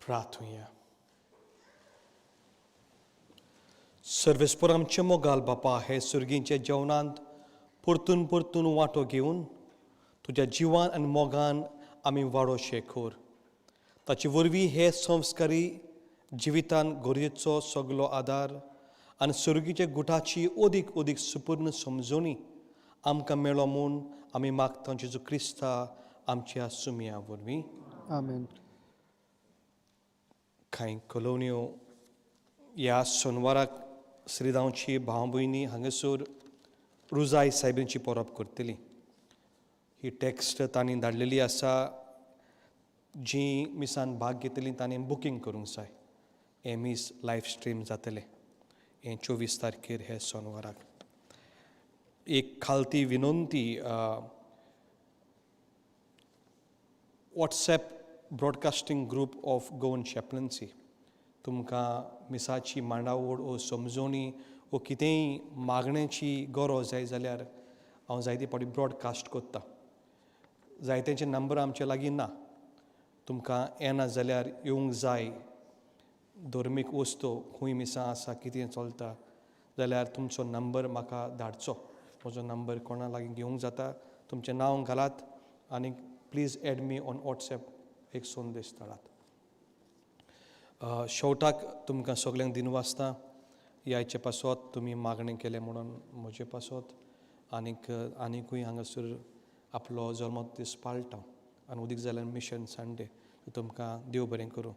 प्रार्थुया. सर्वेस्पर आमचे मोगाल बापा, हे सुर्गींच्या जेवणांत परतून परतून वांटो घेवन तुज्या जिवान आनी मोगान आमी वाडो शेखोर. ताचे वरवीं हे संस्कारी जिवितान गरजेचो सगलो आदार आनी सुर्गीच्या गुटाची अदीक अदीक सुपूर्ण समजणी आमकां मेळो म्हूण आमी मागता जेजू क्रिस्ता आमच्या सुमया वरवीं. आमेन. कांय कॉलोन्यो ह्या सोनवाराक श्रीदांवची भाव भयणी हांगासर रुजाय सायबींची परब करतली. ही टॅक्स्ट तांणी धाडलेली आसा. जी मिसान भाग घेतली तांणी बुकींग करूंक जाय. हें मीस लायव स्ट्रीम जातलें हें 24 तारखेर हे सोनवाराक. एक खालती विनंती, WhatsApp broadcasting group of Goan chaplaincy, तुमकां मिसाची मांडावळ ओ समजोणी ओ कितेंय मागण्याची गरज जाय जाल्यार हांव जायते फावटी ब्रॉडकास्ट करता. जायत्यांचे नंबर आमचे लागीं ना. तुमकां येना जाल्यार येवंक जाय धर्मीक वस्तू खंय मिसां आसा कितें चलता जाल्यार तुमचो नंबर म्हाका धाडचो. म्हजो नंबर कोणा लागीं घेवंक जाता. तुमचें नांव घालात आनी please add me on WhatsApp एक संदेश धाडात. शेवटाक तुमकां सगल्यांक दिनवासता ह्याचे पासत तुमी मागणें केलें म्हणून म्हजे पासत. आनीक आनिकूय हांगासर आपलो जल्म दीस पाळटा आनी उदीक जाल्यार मिशन संडे. तुमकां देव बरें करूं.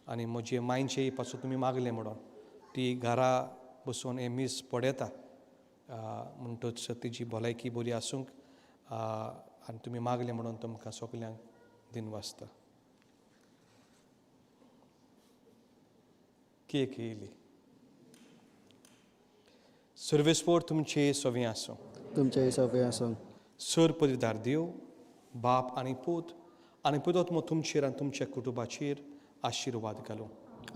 आनी म्हजे मांयचे पासून तुमी मागलें म्हणून ती घरा बसून हें मीस पळयता म्हणटच तिजी भलायकी बरी आसूंक आनी तुमी मागलें म्हणून तुमकां सगल्यांक दिनवासता. केक येयली. सर्वेस्पोर तुमचे सवी आसूं. तुमचे सोंपें आसूं. सर पदवीदार देव बाप आनी पूत आनी पुतोत्मो तुमचेर आनी तुमच्या कुटुंबाचेर आशिर्वाद घालूं.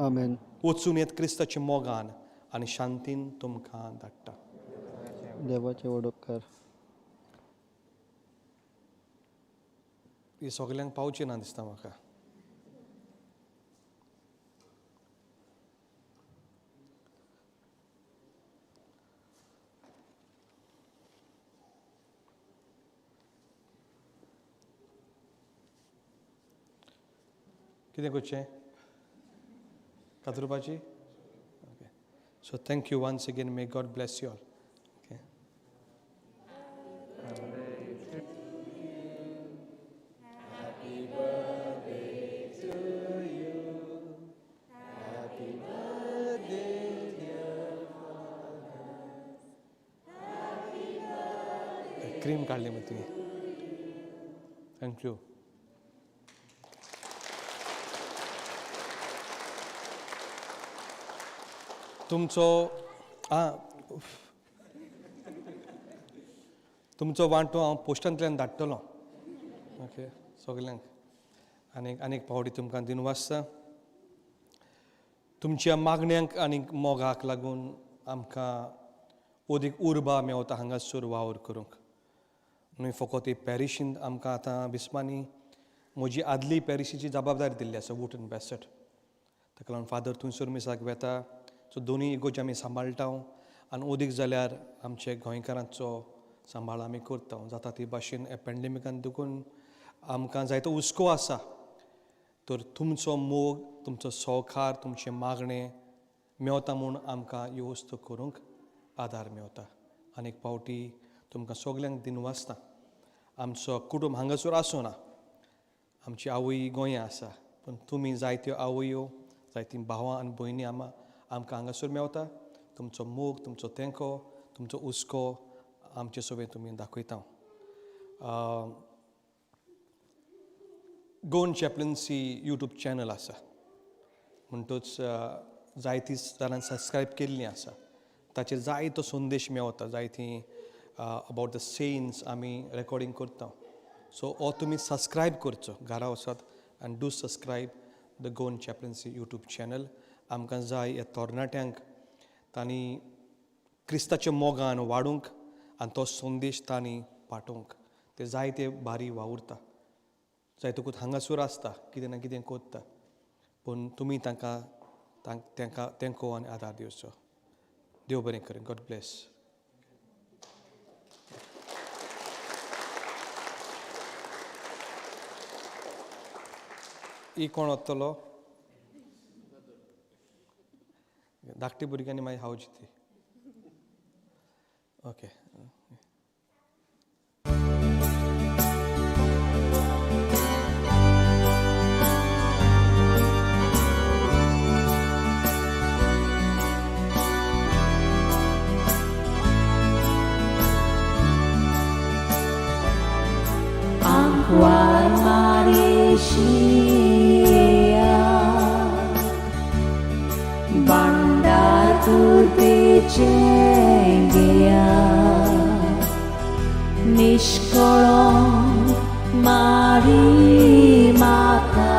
आमेन. वचून येत क्रिस्ताच्या मोगान आनी शांतीन तुमकां धाडटा. देवाचे व्हड उपकार. ही सगल्यांक पावचें ना दिसता म्हाका. कितें करचें कातरुपाची? Okay, so thank you once again. May God bless you all. Okay. Cream काडली मग तुवें. Thank you. तुमचो आं तुमचो वांटो हांव पोस्टांतल्यान धाडटलो. ओके, सगल्यांक आनीक आनीक फावटी तुमकां दिनवासता. तुमच्या मागण्यांक आनी मोगाक लागून आमकां अदीक उर्बा मेवता हांगासर वावर करूंक. न्हय फकत पॅरिशींत आमकां आतां बिस्पांनी म्हजी आदली पॅरिशीची जबाबदारी दिल्ली आसा, वुटन बेसट. ताका लागून फादर थंयसर मिसाक वेता. सो दोनूय इगोर्ज आमी सांबाळटा आनी अदीक जाल्यार आमचे गोंयकारांचो सांबाळ आमी करता. जाता ती भाशेन ह्या पेंडेमिकान देखून आमकां जायतो हुस्को आसा. तर तुमचो मोग, तुमचो सहकार, तुमचें मागणें मेवता म्हूण आमकां ह्यो वस्तू करूंक आदार मेवता. आनी एक फावटी तुमकां सगल्यांक दिनवासता. आमचो कुटुंब हांगासर आसूं ना, आमची आवय गोंया आसा, पूण तुमी जायत्यो आवयो, जायतीं भावां आनी भयणी आमकां हांगासर मेवता. तुमचो मोग, तुमचो तेंको, तुमचो हुस्को आमचे सगळें तुमी दाखयता. गोवन चॅपलन्सी यूट्यूब चॅनल आसा म्हणटूच जायतीं जाणां सबस्क्रायब केल्लीं आसा. ताचेर जायतो संदेश मेवता, जायतीं अबावट the Saints आमी रेकॉर्डींग करता. सो हो तुमी सबस्क्रायब करचो, घरा वचत आनी do subscribe the Goan chaplaincy YouTube channel. आमकां जाय ह्या तरणाट्यांक तांणी क्रिस्ताच्या मोगान वाडूंक आनी तो संदेश तांणी पाठोवंक. ते जायते बारी वावुरता, जायतकूच हांगासर आसता, कितें ना कितें करता, पूण तुमी तांकां तांकां तेंको आनी आदार दिवचो. देव बरें करूं. God bless. ही कोण वतलो? धाकटी भुरग्यांनी मागीर हावची ती. Okay. Ankwar Marishiya Bandar Turpichengia Nishkolong Mari Mata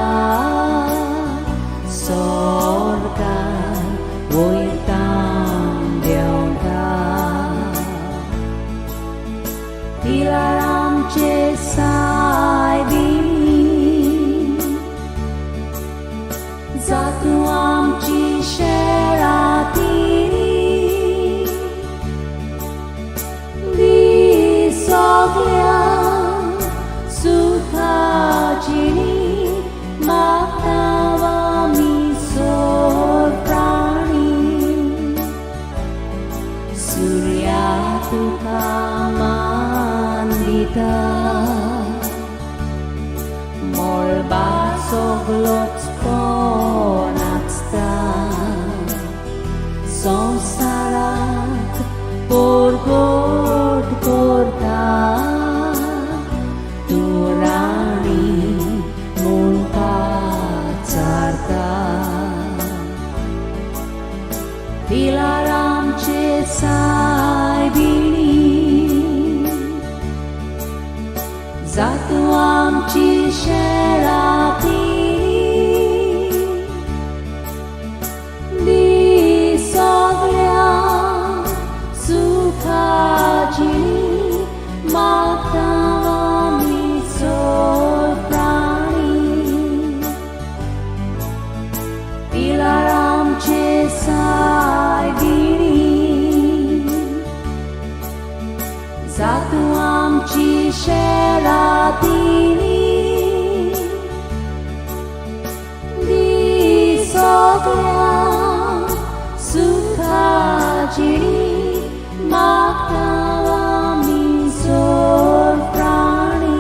Sorga Voitam Deonta Pilaram che सायबिणी जातू आमची शेळातिनी दी सगळ्यांक सुखाजिणी मागता आमी सोर प्राणी सूर्या तुका मान दिता मळबा सगलोच तो नाचता संवसाराक परगट करता तूं राणी म्हूण पाचारता पिलारामचे सायबिणी जातूं आमची शेळाती दी सगळ्या सुखाची मागता आमी सोड प्राणी पिलार आमचे सायबिणी जातूं आमची शेळातिनी दी सगळ्या सुखाची मागता आमी सोड प्राणी.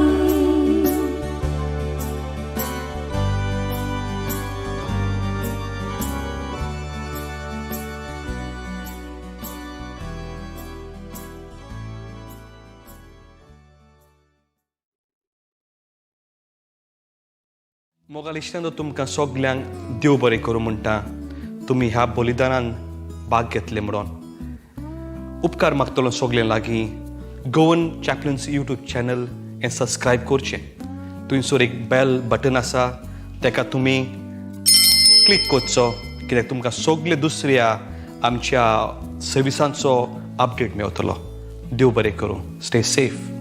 मोगाल इश्टांनो, तुमकां सगल्यांक देव बरें करूं म्हणटा. तुमी ह्या बलिदानान भाग घेतले म्हणून उपकार मागतलो सगल्यां लागीं. गोवन चॅपलन्स यूट्यूब चॅनल हें सबस्क्रायब करचें. थंयसर एक बेल बटन आसा, तेका तुमी क्लिक करचो, कित्याक तुमकां सगळे दुसऱ्या आमच्या सर्विसांचो अपडेट मेवतलो. देव बरें करूं. Stay safe.